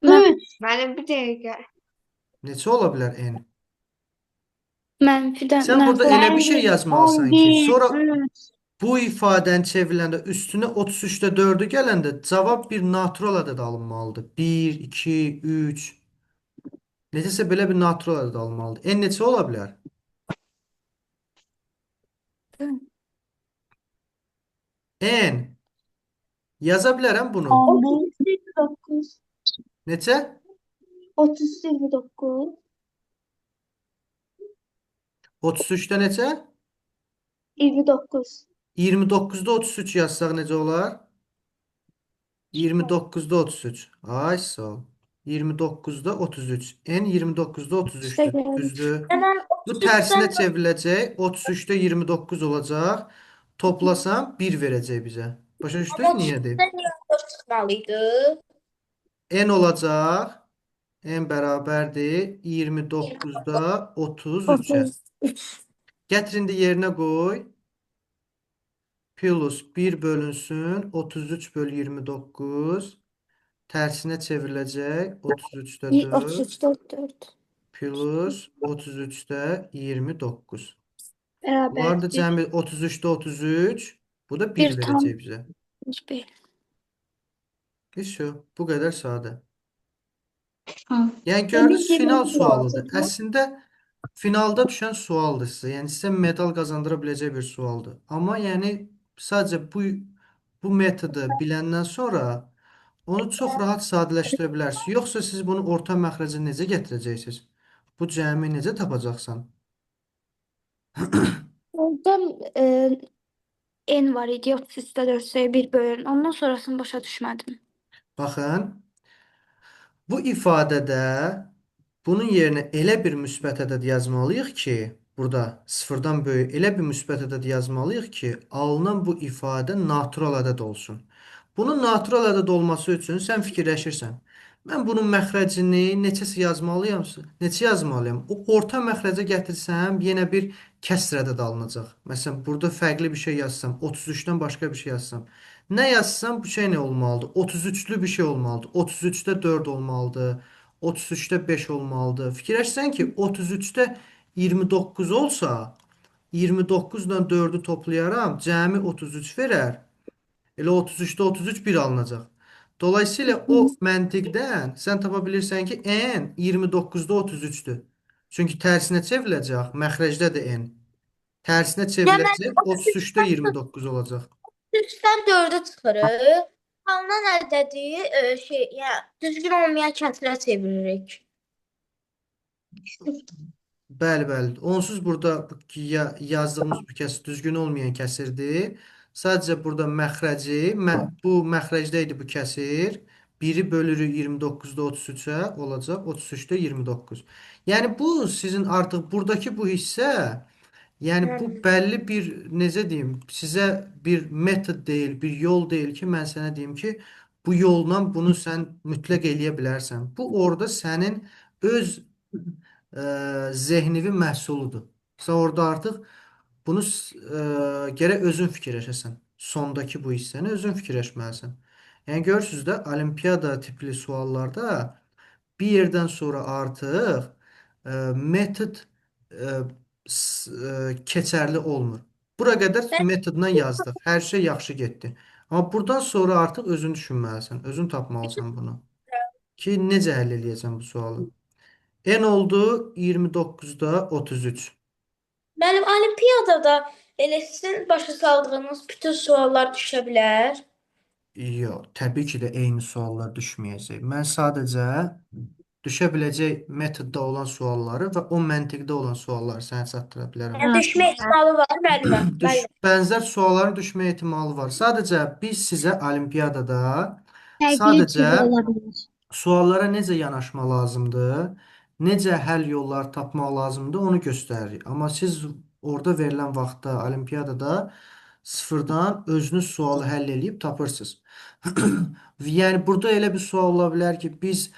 3. Mənim bir dəqiqə. Neçə ola bilər n? Mənfidən Sən burada mənfi elə bir şey yazmalısan ki, 11, sonra 3. Bu ifadəni çevriləndə üstünə 33-də 4-ü gələndə cavab bir natural ədəd alınmalıdır. 1, 2, 3. Necəsə belə bir natural ədəd alınmalıdır. N neçə ola bilər? N. Yaza bilərəm bunu. 39. Neçə? 39. 33-də neçə? 29. 29-da 33 yazsaq necə olar? 29-da 33. Ay sağ ol. 29-da 33. N 29-da 33-dür. Düzdür. Hemen Bu tərsinə çevriləcək. 33-də 29 olacaq. Toplasam 1 verəcək bizə. Başa düşdünüz niyə deyim? 33-dən 24 çıxmalıydı. N olacaq. N bərabərdir 29-da 33-ə. 33. Gətir indi yerinə qoy. Plus 1 bölünsün 33 bölü 29. Tərsinə çevriləcək 33-də 4 33-də 4. plus 33-də 29. Bunlar da Bərabərdir. cəmi 33-də 33. Bu da 1 Bir tam verəcək bizə. 1. И всё. Bu qədər sadə. Ha. Yəni görürsünüz Demək final ki, sualıdır. Əslində finalda düşən sualdır sizə. Yəni sizə medal qazandıra biləcək bir sualdır. Amma yəni sadəcə bu metodu biləndən sonra onu çox rahat sadələşdirə bilərsiniz. Yoxsa siz bunu orta məxrəcə necə gətirəcəksiniz? Bu cəmi necə tapacaqsan? Orada N var idi. 33-də 4-ə 1 bölün. Ondan sonrasını başa düşmədim. Baxın, bu ifadədə bunun yerinə elə bir müsbət ədəd yazmalıyıq ki, burada sıfırdan böyük elə bir müsbət ədəd yazmalıyıq ki, alınan bu ifadə natural ədəd olsun. Bunun natural ədəd olması üçün sən fikirləşirsən. Mən bunun məxrəcini neçəsi yazmalıyam? Neçə yazmalıyam? O orta məxrəcə gətirsəm, yenə bir kəsr ədəd alınacaq. Məsələn, burada fərqli bir şey yazsam, 33-dən başqa bir şey yazsam. Nə yazsam bu şey nə olmalıdır? 33-lü bir şey olmalıdır. 33-də 4 olmalıdır. 33-də 5 olmalıdır. Fikirləşsən ki, 33-də 29 olsa, 29 ilə 4-ü toplayaram, cəmi 33 verər. Elə 33-də 33 1 alınacaq. Dolayısıyla o məntiqdən sən tapa bilirsən ki, n 29-da 33-dür. Çünki tərsinə çevriləcək, məxrəcdə də n. Tərsinə çevriləcək, 33-də 29 olacaq. 33-dən 4-ü çıxırıq. Alınan ədədi şey, yəni düzgün olmayan kəsrə çeviririk. Bəli, bəli. Onsuz burada bu yazdığımız bu kəsir düzgün olmayan kəsirdir. Sadəcə burada məxrəci, bu məxrəcdə idi bu kəsir. 1-i bölürük 29-da 33-ə olacaq 33-də 29. Yəni bu sizin artıq buradakı bu hissə, yəni bu bəlli bir necə deyim, sizə bir metod deyil, bir yol deyil ki, mən sənə deyim ki, bu yolla bunu sən mütləq eləyə bilərsən. Bu orada sənin öz zehnivin məhsuludur. Sən orada artıq bunu gərək özün fikirləşəsən. Sondakı bu hissəni özün fikirləşməlisən. Yəni görürsünüz də olimpiyada tipli suallarda bir yerdən sonra artıq metod keçərli olmur. Bura qədər metodla yazdıq. Hər şey yaxşı getdi. Amma buradan sonra artıq özün düşünməlisən, özün tapmalısan bunu. Ki necə həll eləyəcəm bu sualı? N oldu 29-da 33. Mənim olimpiyadada elə sizin başa saldığınız bütün suallar düşə bilər. Yox, təbii ki də eyni suallar düşməyəcək. Mən sadəcə düşə biləcək metodda olan sualları və o məntiqdə olan sualları sənə çatdıra bilərəm. Yəni düşmə ehtimalı var müəllimə. Müəllim. Bənzər sualların düşmə ehtimalı var. Sadəcə biz sizə olimpiyadada Fərqli sadəcə cür ola bilər. suallara necə yanaşma lazımdır, necə həll yolları tapmaq lazımdır, onu göstəririk. Amma siz orada verilən vaxtda, olimpiyadada sıfırdan özünüz sualı həll eləyib tapırsınız. Yəni burada elə bir sual ola bilər ki, biz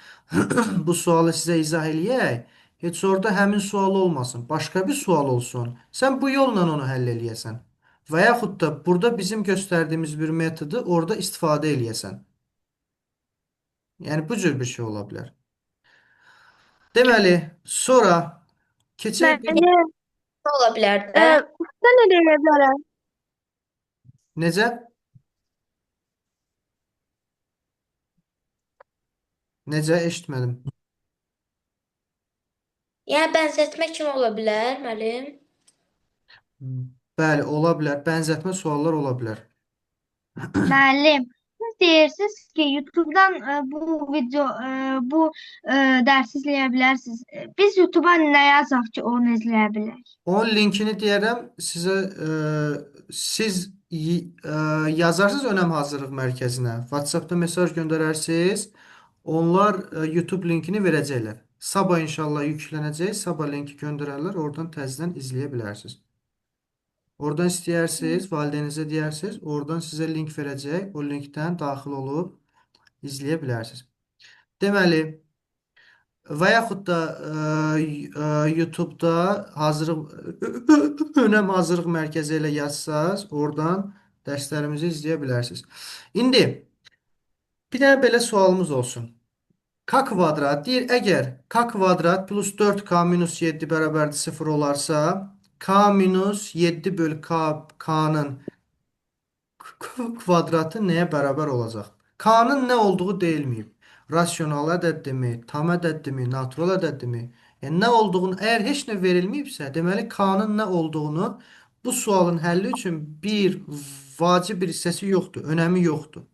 bu sualı sizə izah eləyək, heç orada həmin sual olmasın, başqa bir sual olsun. Sən bu yolla onu həll eləyəsən. Və yaxud da burada bizim göstərdiyimiz bir metodu orada istifadə eləyəsən. Yəni bu cür bir şey ola bilər. Deməli, sonra keçək bir Mənim, Ola bilər də. sən nə deyə bilərəm? Necə? Necə? Eşitmədim. Yəni bənzətmə kimi ola bilər, müəllim. Bəli, ola bilər. Bənzətmə suallar ola bilər. Müəllim, siz deyirsiniz ki, YouTube-dan bu video, bu dərsi izləyə bilərsiniz. Biz YouTube-a nə yazaq ki, onu izləyə bilək? Onun linkini deyərəm sizə, siz yazarsınız Önəm Hazırlıq Mərkəzinə. WhatsApp-da mesaj göndərərsiniz. Onlar YouTube linkini verəcəklər. Sabah inşallah yüklənəcək. Sabah linki göndərərlər. Oradan təzədən izləyə bilərsiniz. Oradan istəyərsiniz, valideyninizə deyərsiniz, oradan sizə link verəcək. O linkdən daxil olub izləyə bilərsiniz. Deməli, və yaxud da YouTube-da hazırlıq Önəm Hazırlıq Mərkəzi ilə yazsaz, oradan dərslərimizi izləyə bilərsiniz. İndi bir dənə belə sualımız olsun. K kvadrat deyir, əgər K kvadrat plus 4K minus 7 bərabərdir 0 olarsa, K minus 7 bölü K, K-nın kvadratı nəyə bərabər olacaq? K-nın nə olduğu deyilməyib. Rasional ədəddimi, tam ədəddimi, natural ədəddimi? Yəni nə olduğunu, əgər heç nə verilməyibsə, deməli K-nın nə olduğunu bu sualın həlli üçün bir vacib bir hissəsi yoxdur, önəmi yoxdur.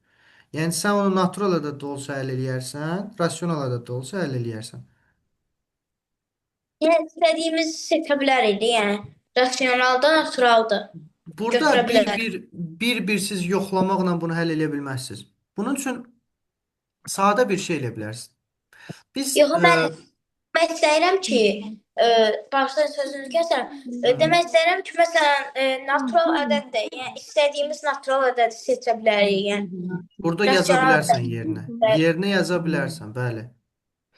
Yəni sən onu natural ədəd də olsa həll eləyərsən, rasional ədəd də olsa həll eləyərsən. Yəni istədiyimizi seçə bilərik, yəni rasionalda, naturalda Burada götürə bir bilərik. bir bir bir siz yoxlamaqla bunu həll eləyə bilməzsiniz. Bunun üçün sadə bir şey eləyə bilərsiniz. Biz Yox, mən demək istəyirəm ki, bağışlayın sözünüzü kəsirəm. Demək istəyirəm ki, məsələn, natural ədəd də, yəni istədiyimiz natural ədədi seçə bilərik, yəni burada yaza rasional bilərsən ədəd. yerinə. Yerinə yaza bilərsən, bəli.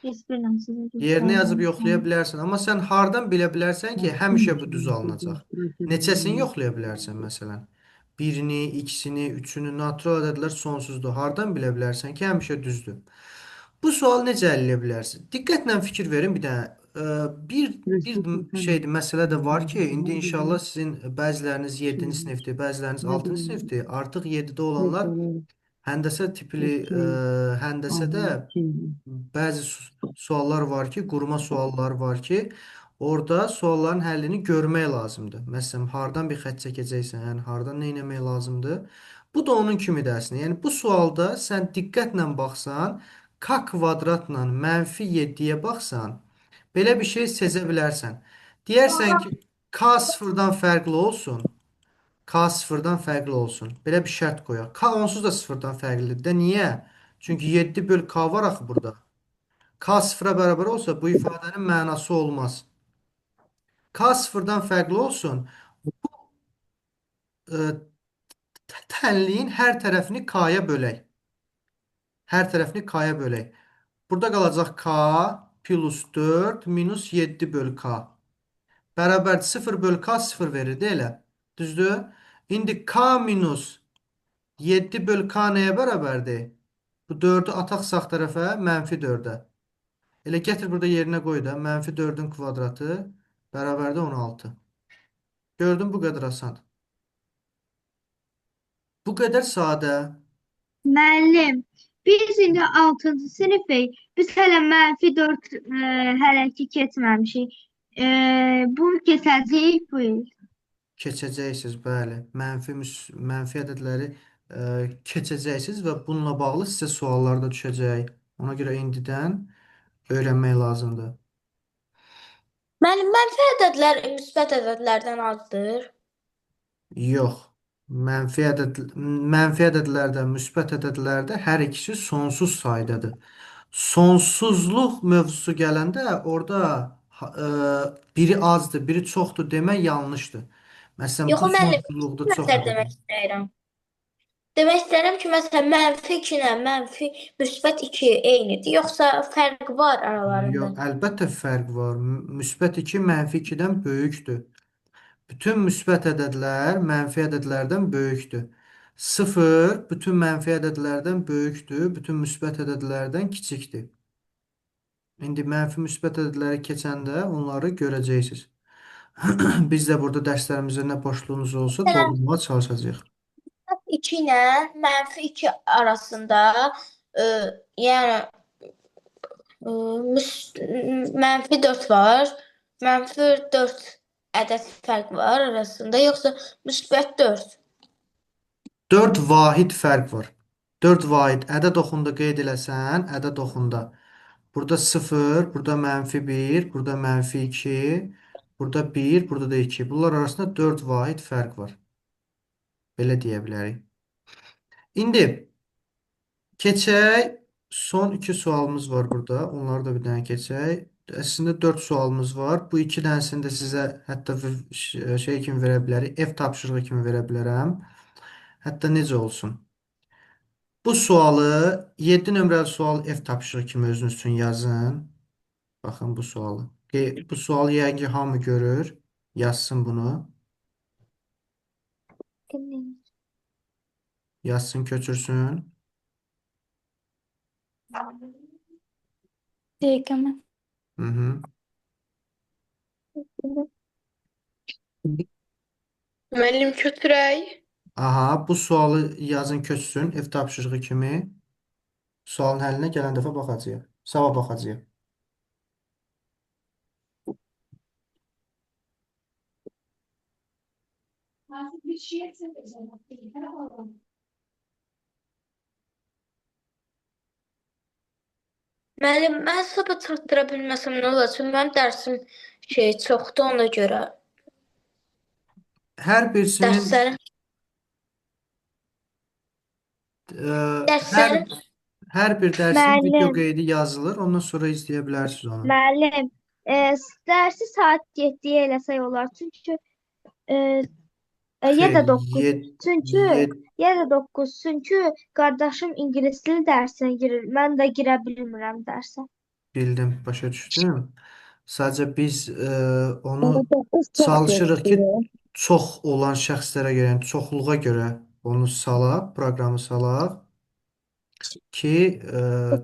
Heç bilmirəm sizə Yerinə yazıb göstərdim. yoxlaya bilərsən, amma sən hardan bilə bilərsən ki, həmişə bu düz alınacaq? Neçəsini yoxlaya bilərsən məsələn? Birini, ikisini, üçünü, natural ədədlər sonsuzdur. Hardan bilə bilərsən ki, həmişə düzdür? Bu sualı necə həll eləyə bilərsiniz? Diqqətlə fikir verin bir dənə. Bir şeydir, məsələ də var ki, indi inşallah sizin bəziləriniz 7-ci sinifdir, bəziləriniz 6-cı sinifdir. Artıq 7-də olanlar həndəsə tipli həndəsədə bəzi suallar var ki, qurma suallar var ki, orada sualların həllini görmək lazımdır. Məsələn, hardan bir xətt çəkəcəksən, yəni hardan nə etmək lazımdır. Bu da onun kimidir əslində. Yəni bu sualda sən diqqətlə baxsan, k kvadratla mənfi 7-yə baxsan, belə bir şey sezə bilərsən. Deyərsən ki, k sıfırdan fərqli olsun. K sıfırdan fərqli olsun. Belə bir şərt qoyaq. K onsuz da sıfırdan fərqlidir də. Niyə? Çünki 7 böl K var axı burada. K sıfıra bərabər olsa bu ifadənin mənası olmaz. K sıfırdan fərqli olsun. E, tənliyin hər tərəfini K-ya bölək. Hər tərəfini K-ya bölək. Burada qalacaq K plus 4 minus 7 böl K. Bərabər 0 böl K 0 verir, elə? Düzdür? İndi K minus 7 böl K nəyə bərabərdir? Bu 4-ü ataq sağ tərəfə, mənfi 4-ə. Elə gətir burada yerinə qoy da, mənfi 4-ün kvadratı bərabərdir 16. Gördün, bu qədər asan. Bu qədər sadə. Müəllim, biz indi 6-cı sinifik. Biz hələ mənfi 4 hələ ki keçməmişik. Bunu keçəcəyik bu il. Keçəcəksiniz, bəli. Mənfi mənfi ədədləri keçəcəksiniz və bununla bağlı sizə suallar da düşəcək. Ona görə indidən öyrənmək lazımdır. Müəllim, mənfi ədədlər müsbət ədədlərdən azdır. Yox. Mənfi ədədlərdə, müsbət ədədlərdə hər ikisi sonsuz saydadır. Sonsuzluq mövzusu gələndə orada biri azdır, biri çoxdur demək yanlışdır. Məsələn, Yox, bu müəllim, sonsuzluqda iki çox nətər ədəd demək var. istəyirəm. Demək istəyirəm ki, məsələn, mənfi 2 ilə mənfi müsbət 2 eynidir, yoxsa fərq var aralarında? Yox, əlbəttə fərq var. Müsbət 2 mənfi 2-dən böyükdür. Bütün müsbət ədədlər mənfi ədədlərdən böyükdür. 0 bütün mənfi ədədlərdən böyükdür, bütün müsbət ədədlərdən kiçikdir. İndi mənfi müsbət ədədləri keçəndə onları görəcəksiniz. Biz də burada dərslərimizdə nə boşluğunuz olsa Məsələn, doldurmağa çalışacağıq. 2 ilə mənfi 2 arasında yəni mənfi 4 var. Mənfi 4 ədəd fərq var arasında, yoxsa müsbət 4? 4 vahid fərq var. 4 vahid ədəd oxunda qeyd eləsən, ədəd oxunda. Burada 0, burada mənfi 1, burada mənfi 2, burada 1, burada da 2. Bunlar arasında 4 vahid fərq var. Belə deyə bilərik. İndi keçək. Son 2 sualımız var burada. Onları da bir dənə keçək. Əslində 4 sualımız var. Bu 2 dənəsini də sizə hətta şey kimi verə bilərik. Ev tapşırığı kimi verə bilərəm. Hətta necə olsun? Bu sualı 7 nömrəli sual ev tapşırığı kimi özünüz üçün yazın. Baxın bu sualı. Bu sualı yəqin ki hamı görür. Yazsın bunu. Yazsın, köçürsün. Dəqiqə mən. Hı -hı. Müəllim kötürək. Aha, bu sualı yazın köçsün ev tapşırığı kimi. Sualın həllinə gələn dəfə baxacağıq. Sabah baxacağıq. Müəllim, mən sabah çatdıra bilməsəm nə olar? Çünki mənim dərsim şey çoxdur ona görə. Hər birisinin Dərslərim, hər dərslərim hər bir dərsin video Müəllim, qeydi yazılır. Ondan sonra izləyə bilərsiniz onu. müəllim, dərsi saat 7-yə eləsək olar. Çünki ya da Xeyr, 9. Çünki ya da 9. Çünki qardaşım ingilis dili dərsinə girir. Mən də girə bilmirəm dərsə. Bildim, başa düşdüm. Sadəcə biz onu 9 çox çalışırıq ki, gecdir. çox olan şəxslərə görə, yəni çoxluğa görə onu salaq, proqramı salaq ki,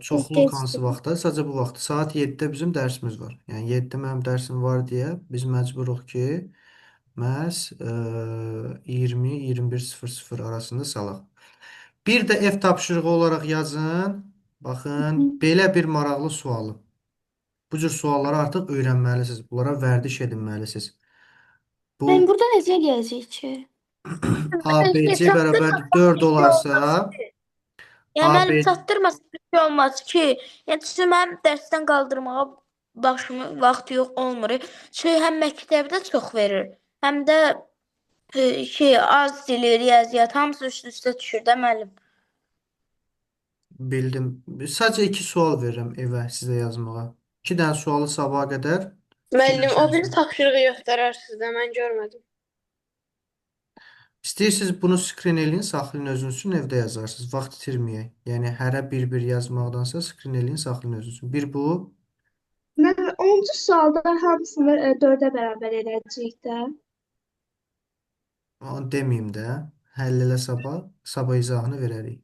çoxluq hansı gecdir. vaxtda? Sadəcə bu vaxt saat 7-də bizim dərsimiz var. Yəni 7-də mənim dərsim var deyə biz məcburuq ki, məhz 20-21:00 arasında salaq. Bir də ev tapşırığı olaraq yazın. Baxın, belə bir maraqlı sualı. Bu cür sualları artıq öyrənməlisiniz. Bunlara vərdiş edinməlisiniz. Bu Mən burada necə eləyəcəyik ki? ABC bərabərdir 4 olarsa, Yəni müəllim AB çatdırmasa bir şey olmaz ki. Yəni çünki mənim dərsdən qaldırmağa başımın vaxtı yox olmur. Çünki həm məktəbdə çox verir, həm də şey az dili, riyaziyyat hamısı üst-üstə düşür də müəllim. Bildim. Sadəcə 2 sual verirəm evə sizə yazmağa. 2 dənə sualı sabaha qədər Müəllim, o biri fikirləşərsiniz. tapşırığı göstərərsiniz də, mən görmədim. İstəyirsiniz bunu screen eləyin, saxlayın özünüz üçün evdə yazarsınız. Vaxt itirməyək. Yəni hərə bir-bir yazmaqdansa screen eləyin, saxlayın özünüz üçün. Bir bu. Mən 10-cu sualda hamısını 4-ə bərabər eləyəcəyik də. Onu deməyim də. Həll elə sabah. Sabah izahını verərik.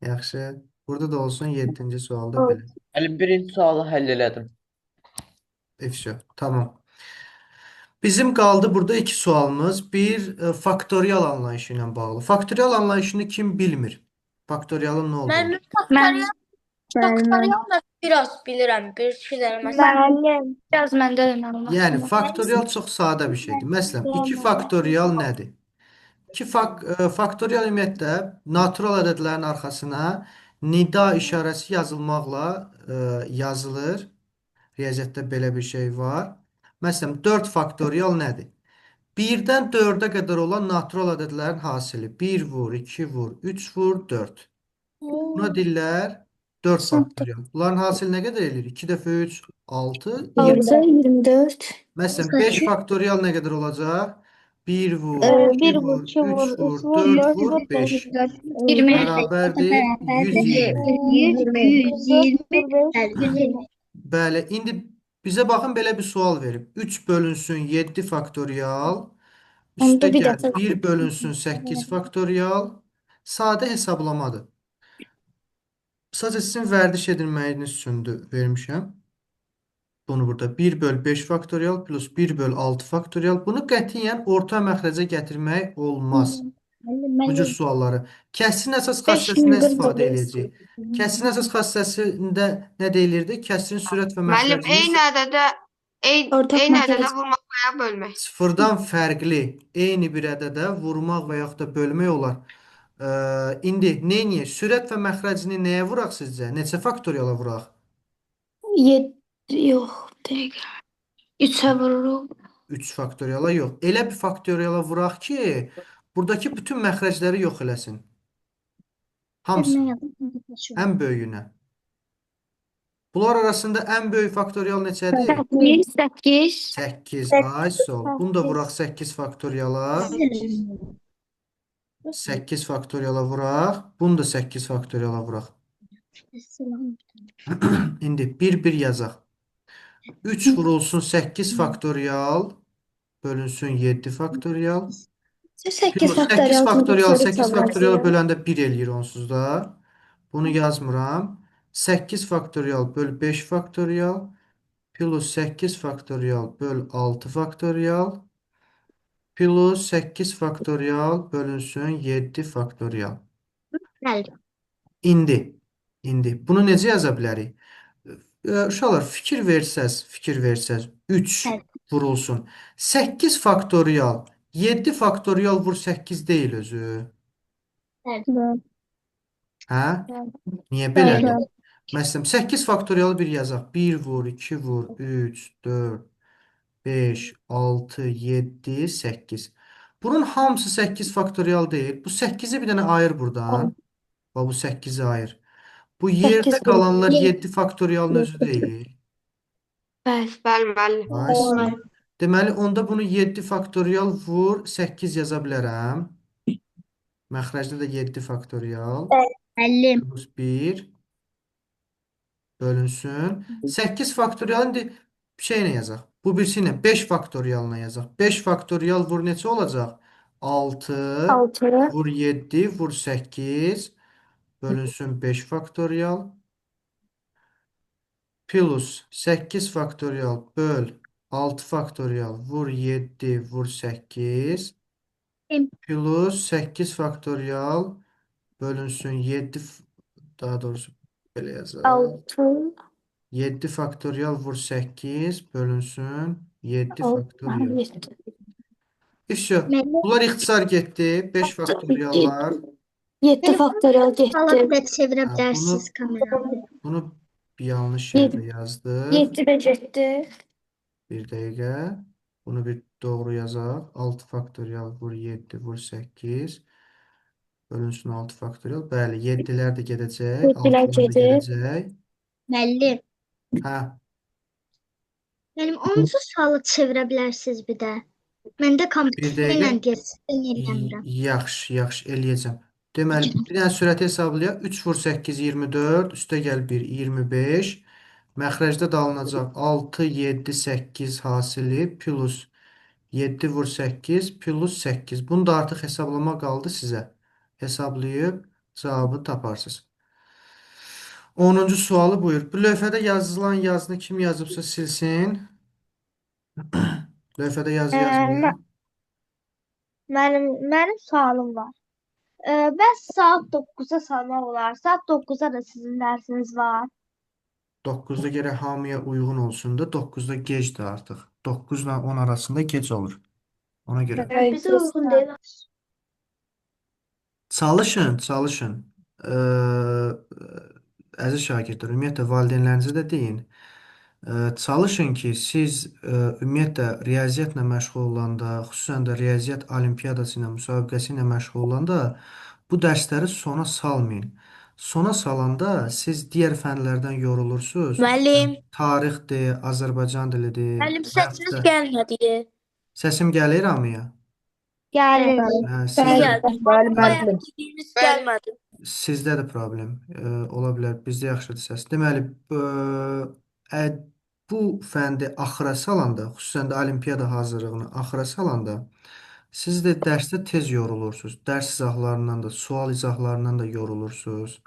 Yaxşı. Burada da olsun 7-ci sualda belə. Müəllim, birinci sualı həll elədim. E, vəsə. Tamam. Bizim qaldı burada 2 sualımız. Bir faktorial anlayışı ilə bağlı. Faktorial anlayışını kim bilmir? Faktorialın nə olduğunu. Müəllim Mən faktorial mən biraz bilirəm. Bir iki dənə məsələ. Müəllim, biraz məndə də məlumatım Yəni var. faktorial çox sadə bir şeydir. Məsələn, 2 faktorial nədir? 2 faktorial ümumiyyətlə natural ədədlərin arxasına nida işarəsi yazılmaqla yazılır. Riyaziyyatda belə bir şey var. Məsələn, 4 faktorial nədir? 1-dən 4-ə qədər olan natural ədədlərin hasili. 1 vur, 2 vur, 3 vur, 4. Buna deyirlər 4 faktorial. Bunların hasili nə qədər eləyir? 2 dəfə 3, 6, 20. 6, 24. Məsələn, 5 faktorial nə qədər olacaq? 1 vur, 2 1 vur, vur, 2 3 vur, 3 vur, vur, 4 4 vur, vur, 5. 20. Bərabərdir 120. 120, 120. Bəli, indi bizə baxın belə bir sual verib. 3 bölünsün 7 faktorial, Onda üstə bir gəl dəfə 1 bölünsün 8 faktorial. Sadə hesablamadır. Sadəcə sizin vərdiş edilməyiniz üçündür vermişəm. Bunu burada 1 böl 5 faktorial plus 1 böl 6 faktorial. Bunu qətiyyən orta məxrəcə gətirmək olmaz. Bu cür sualları. Kəsirin əsas xassəsindən istifadə eləyəcəyik. Kəsirin əsas xassəsində nə deyilirdi? Kəsirin sürət və Müəllim, məxrəcini eyni ədədə Ortaq eyni ədədə məxrəc. vurmaq və ya bölmək. sıfırdan fərqli eyni bir ədədə vurmaq və yaxud da bölmək olar. İndi nə edək? Sürət və məxrəcini nəyə vuraq sizcə? Neçə faktoriala vuraq? 7 yox, dəqiqə. 3-ə vururuq. 3 faktoriala yox. Elə bir faktoriala vuraq ki, buradakı bütün məxrəcləri yox eləsin. Hamısını. Ən böyüyünə. Bunlar arasında ən böyük faktorial neçədir? 8, 8. 8. Ay sol. Bunu da vuraq 8 faktoriala. 8 faktoriala vuraq. Bunu da 8 faktoriala vuraq. İndi 1-1 yazaq. 3 vurulsun 8 faktorial bölünsün 7 faktorial. 8 8 faktorial faktorial 8 faktorial böləndə 1 eləyir onsuz da. Bunu yazmıram. 8 faktorial böl 5 faktorial plus 8 faktorial böl 6 faktorial plus 8 faktorial bölünsün 7 faktorial. Bəli. İndi bunu necə yaza bilərik? Uşaqlar fikir versəz 3 Bəli. vurulsun. 8 faktorial 7 faktorial vur 8 deyil özü. Bəli. Hə? Niyə belədir? Məsələn, 8 faktorialı bir yazaq. 1 vur, 2 vur, 3, 4, 5, 6, 7, 8. Bunun hamısı 8 faktorial deyil. Bu 8-i bir dənə ayır buradan. Bax, bu 8-i ayır. Bu yerdə 8 qalanlar 7 faktorialın özü deyil. Bəli. Bəli, müəllim. Ay, deməli, onda bunu 7 faktorial vur 8 yaza bilərəm. Məxrəcdə də 7 faktorial Müəllim. plus 1 bölünsün. 8 faktorial indi şeylə yazaq. Bu birisi ilə 5 faktorialına yazaq. 5 faktorial vur neçə olacaq? 6 6. vur 7 vur 8 bölünsün 5 faktorial plus 8 faktorial böl 6 faktorial vur 7 vur 8 plus 8 faktorial bölünsün 7 daha doğrusu belə yazaq. 6. 7 faktorial vur 8 bölünsün 7 6. faktorial. 7. И всё. Bunlar ixtisar getdi. 5 faktoriallar. 7 faktorial getdi. Salı da çevirə bilərsiniz kameranı. Bunu bir yanlış yerdə yazdıq. 7 də getdi. Bir dəqiqə. Bunu bir doğru yazaq. 6 faktorial vur 7 vur 8 bölünsün 6 faktorial. Bəli, 7-lər də gedəcək, 7-lər 6-lar da gedir. gedəcək. Müəllim, Hə, mənim 10-cu sualı çevirə bilərsiniz bir də. Məndə bir kompüterlə dəqiqə. deyirsən, eləmirəm. Yaxşı, yaxşı eləyəcəm. Deməli, bir dənə sürəti hesablayaq. 3 vur 8 24, üstə gəl 1 25. Məxrəcdə də alınacaq 6 7 8 hasili plus 7 vur 8 plus 8. Bunu da artıq hesablama qaldı sizə. Hesablayıb cavabı taparsınız. 10-cu sualı buyur. Bu lövhədə yazılan yazını kim yazıbsa silsin. Lövhədə yazı yazmayın. Mənim sualım var. Bəs saat 9-a salmaq olar. Saat 9-a da sizin dərsiniz var. 9-da gərək hamıya uyğun olsun da 9-da gecdir artıq. 9 ilə 10 arasında gec olur. Ona görə. Bizə uyğun deyil. Çalışın, çalışın. Əziz şagirdlər, ümumiyyətlə valideynlərinizə də deyin. Çalışın ki, siz ümumiyyətlə riyaziyyatla məşğul olanda, xüsusən də riyaziyyat olimpiyadası ilə, müsabiqəsi ilə məşğul olanda bu dərsləri sona salmayın. Sona salanda siz digər fənlərdən yorulursunuz. Müəllim, Tarixdir, Azərbaycan dilidir müəllim və yaxud səsiniz da gəlmədi. səsim gəlir hamıya? Gəlir. Hə, İndi sizdə gəldi. Bəli, Bayaq müəllim. dediyiniz Bəli. gəlmədi. sizdə də problem ola bilər. Bizdə yaxşıdır səs. Deməli, ə, bu fəndi axıra salanda, xüsusən də olimpiyada hazırlığını axıra salanda, siz də dərsdə tez yorulursunuz. Dərs izahlarından da, sual izahlarından da yorulursunuz.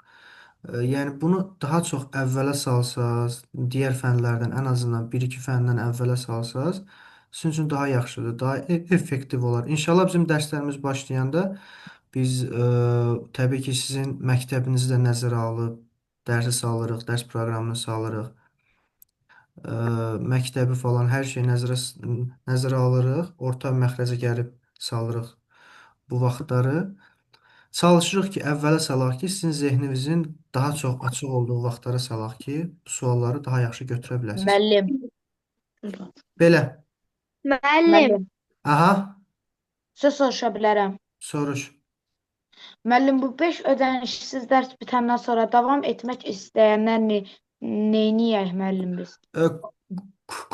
Yəni bunu daha çox əvvələ salsaz, digər fənlərdən ən azından 1-2 fəndən əvvələ salsaz, sizin üçün daha yaxşıdır, daha effektiv olar. İnşallah bizim dərslərimiz başlayanda biz təbii ki, sizin məktəbinizi də nəzərə alıb dərsi salırıq, dərs proqramını salırıq. Məktəbi falan hər şeyi nəzərə alırıq. Orta məxrəcə gəlib salırıq bu vaxtları. Çalışırıq ki, əvvələ salaq ki, sizin zehninizin daha çox açıq olduğu vaxtlara salaq ki, bu sualları daha yaxşı götürə biləsiniz. Müəllim. Belə. Müəllim, Müəllim. Aha, Söz soruşa bilərəm. Soruş. Müəllim, bu 5 ödənişsiz dərs bitəndən sonra davam etmək istəyənlər neyniyək müəllim biz?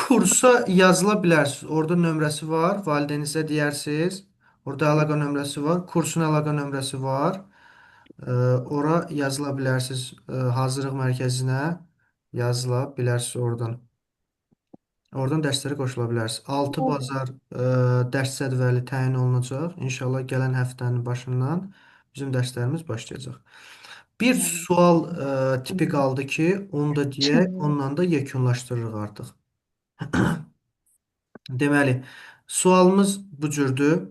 Kursa yazıla bilərsiniz. Orada nömrəsi var. Valideyninizə deyərsiniz. Orada əlaqə nömrəsi var. Kursun əlaqə nömrəsi var. Ora yazıla bilərsiniz. Hazırlıq mərkəzinə yazıla bilərsiniz oradan. Oradan dərslərə qoşula bilərsiniz. 6 bazar dərs cədvəli təyin olunacaq. İnşallah gələn həftənin başından bizim dərslərimiz başlayacaq. Bir sual tipi qaldı ki, onu da deyək, onunla da yekunlaşdırırıq artıq. Deməli, sualımız bu cürdür.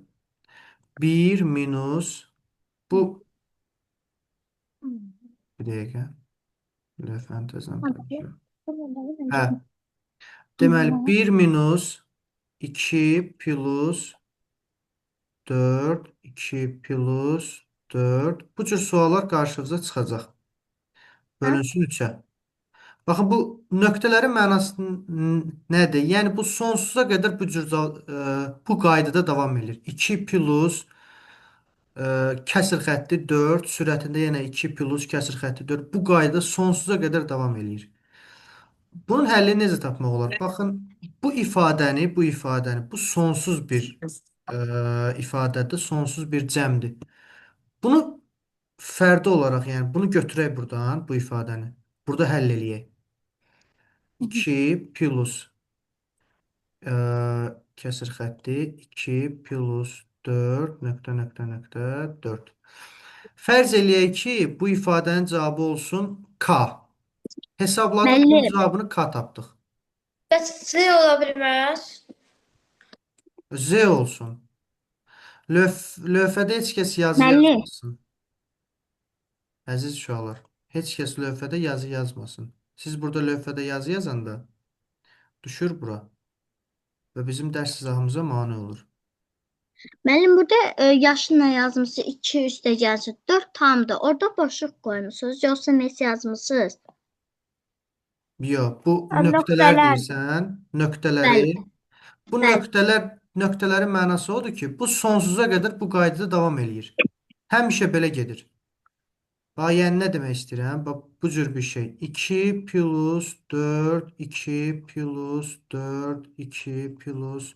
1 minus bu bir dəqiqə. Lövhəni təzədən paylaşıram. Hə. Deməli, 1 minus 2 plus 4, 2 plus 4. Bu cür suallar qarşınıza çıxacaq. Bölünsün 3-ə. Baxın, bu nöqtələrin mənası nədir? Yəni, bu sonsuza qədər bu cür bu qaydada davam edir. 2 plus kəsir xətti 4, sürətində yenə 2 plus kəsir xətti 4. Bu qayda sonsuza qədər davam eləyir. Bunun həllini necə tapmaq olar? Baxın, bu ifadəni, bu sonsuz bir ifadədir, sonsuz bir cəmdir. Bunu fərdi olaraq, yəni bunu götürək buradan, bu ifadəni. Burada həll eləyək. 2 plus kəsir xətti 2 plus 4 nöqtə nöqtə nöqtə 4. Fərz eləyək ki, bu ifadənin cavabı olsun K. Hesabladıq, bunun Müəllim. cavabını K tapdıq. Bəs C ola bilməz. Z olsun. Lövhədə heç kəs yazı Müəllim. yazmasın. Əziz uşaqlar, heç kəs lövhədə yazı yazmasın. Siz burada lövhədə yazı yazanda düşür bura və bizim dərs izahımıza mane olur. Müəllim, burada yaşına yazmısınız, 2 üstə gəlsin, 4 tamdır. Orada boşluq qoymusunuz, yoxsa nəsə yazmısınız? Yox, bu Ha, nöqtələr nöqtələr. deyirsən, nöqtələri. Bəli. Bu Bəli. nöqtələrin mənası odur ki, bu sonsuza qədər bu qaydada davam eləyir. Həmişə belə gedir. Bax, yəni nə demək istəyirəm? Bax, bu cür bir şey. 2 plus 4, 2 plus 4, 2 plus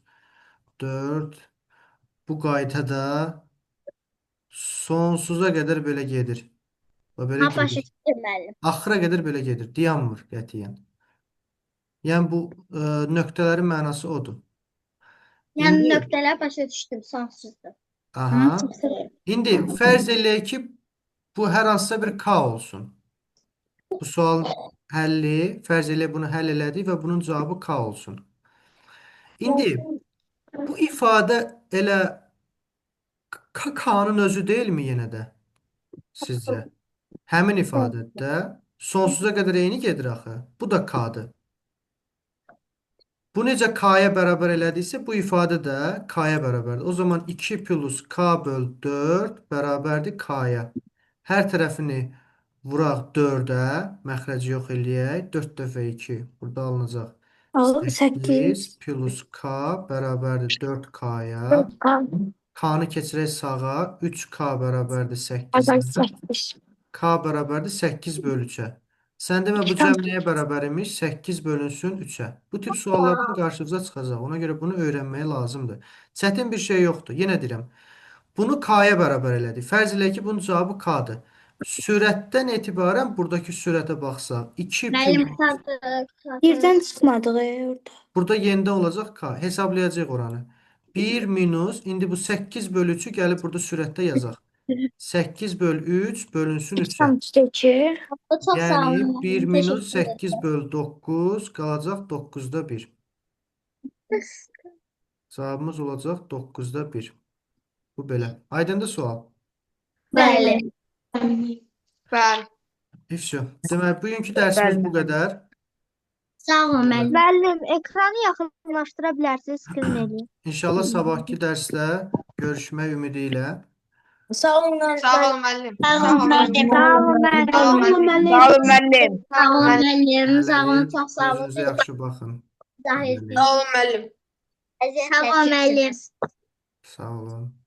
4. Bu qaydada sonsuza qədər belə gedir. Bax, belə Ha, başa gedir. düşdüm müəllim. Axıra qədər belə gedir. Dayanmır qətiyyən. Yəni bu nöqtələrin mənası odur. Yəni İndi nöqtələr başa düşdüm, sonsuzdur. aha. İndi fərz eləyək ki, bu hər hansısa bir K olsun. Bu sualın həlli, fərz eləyək bunu həll elədik və bunun cavabı K olsun. İndi bu ifadə elə K-nın özü deyilmi yenə də sizcə? Həmin ifadədə sonsuza qədər eyni gedir axı. Bu da K-dır. Bu necə K-ya bərabər elədiksə, bu ifadə də K-ya bərabərdir. O zaman 2 plus K böl 4 bərabərdir K-ya. Hər tərəfini vuraq 4-ə, məxrəci yox eləyək. 4 dəfə 2 burada alınacaq. 8 8 plus K bərabərdir 4K-ya. K-nı keçirək sağa. 3K bərabərdir 8-ə. 8. K bərabərdir 8 bölü 3-ə. Sən demə bu cəm nəyə bərabər imiş? 8 bölünsün 3-ə. Bu tip suallardan qarşınıza çıxacaq. Ona görə bunu öyrənməyə lazımdır. Çətin bir şey yoxdur. Yenə deyirəm. Bunu K-ya bərabər elədik. Fərz eləyək ki, bunun cavabı K-dır. Sürətdən etibarən buradakı sürətə baxsaq 2 Müəllim, plus qurtardı, qurtardı. Birdən çıxmadıq orada. burada yenidən olacaq K. Hesablayacağıq oranı. 1 minus indi bu 8 bölü 3-ü gəlib burada sürətdə yazaq. 8 böl 3 bölünsün 3-ə. 3,2. Çox sağ Yəni olun 1 müəllim. minus Təşəkkür 8 böl 9 qalacaq 9-da 1. Cavabımız olacaq 9-da 1. Bu belə. Aydındır sual. Bəli. Bəli. И всё. Deməli, bugünkü dərsimiz bu qədər. Sağ olun müəllim. Müəllim, ekranı yaxınlaşdıra bilərsiniz, skrin eləyim. İnşallah sabahki dərsdə görüşmək ümidi ilə. Sağ olun Sağ olun müəllim. Sağ olun müəllim. Sağ olun müəllim. Sağ olun müəllim. Sağ olun müəllim. Sağ olun müəllim. Sağ olun. Hələlik Çox sağ olun. özünüzə yaxşı baxın. İzah Hələlik. etdiniz. Sağ olun müəllim. Sağ olun müəllim. Sağ olun.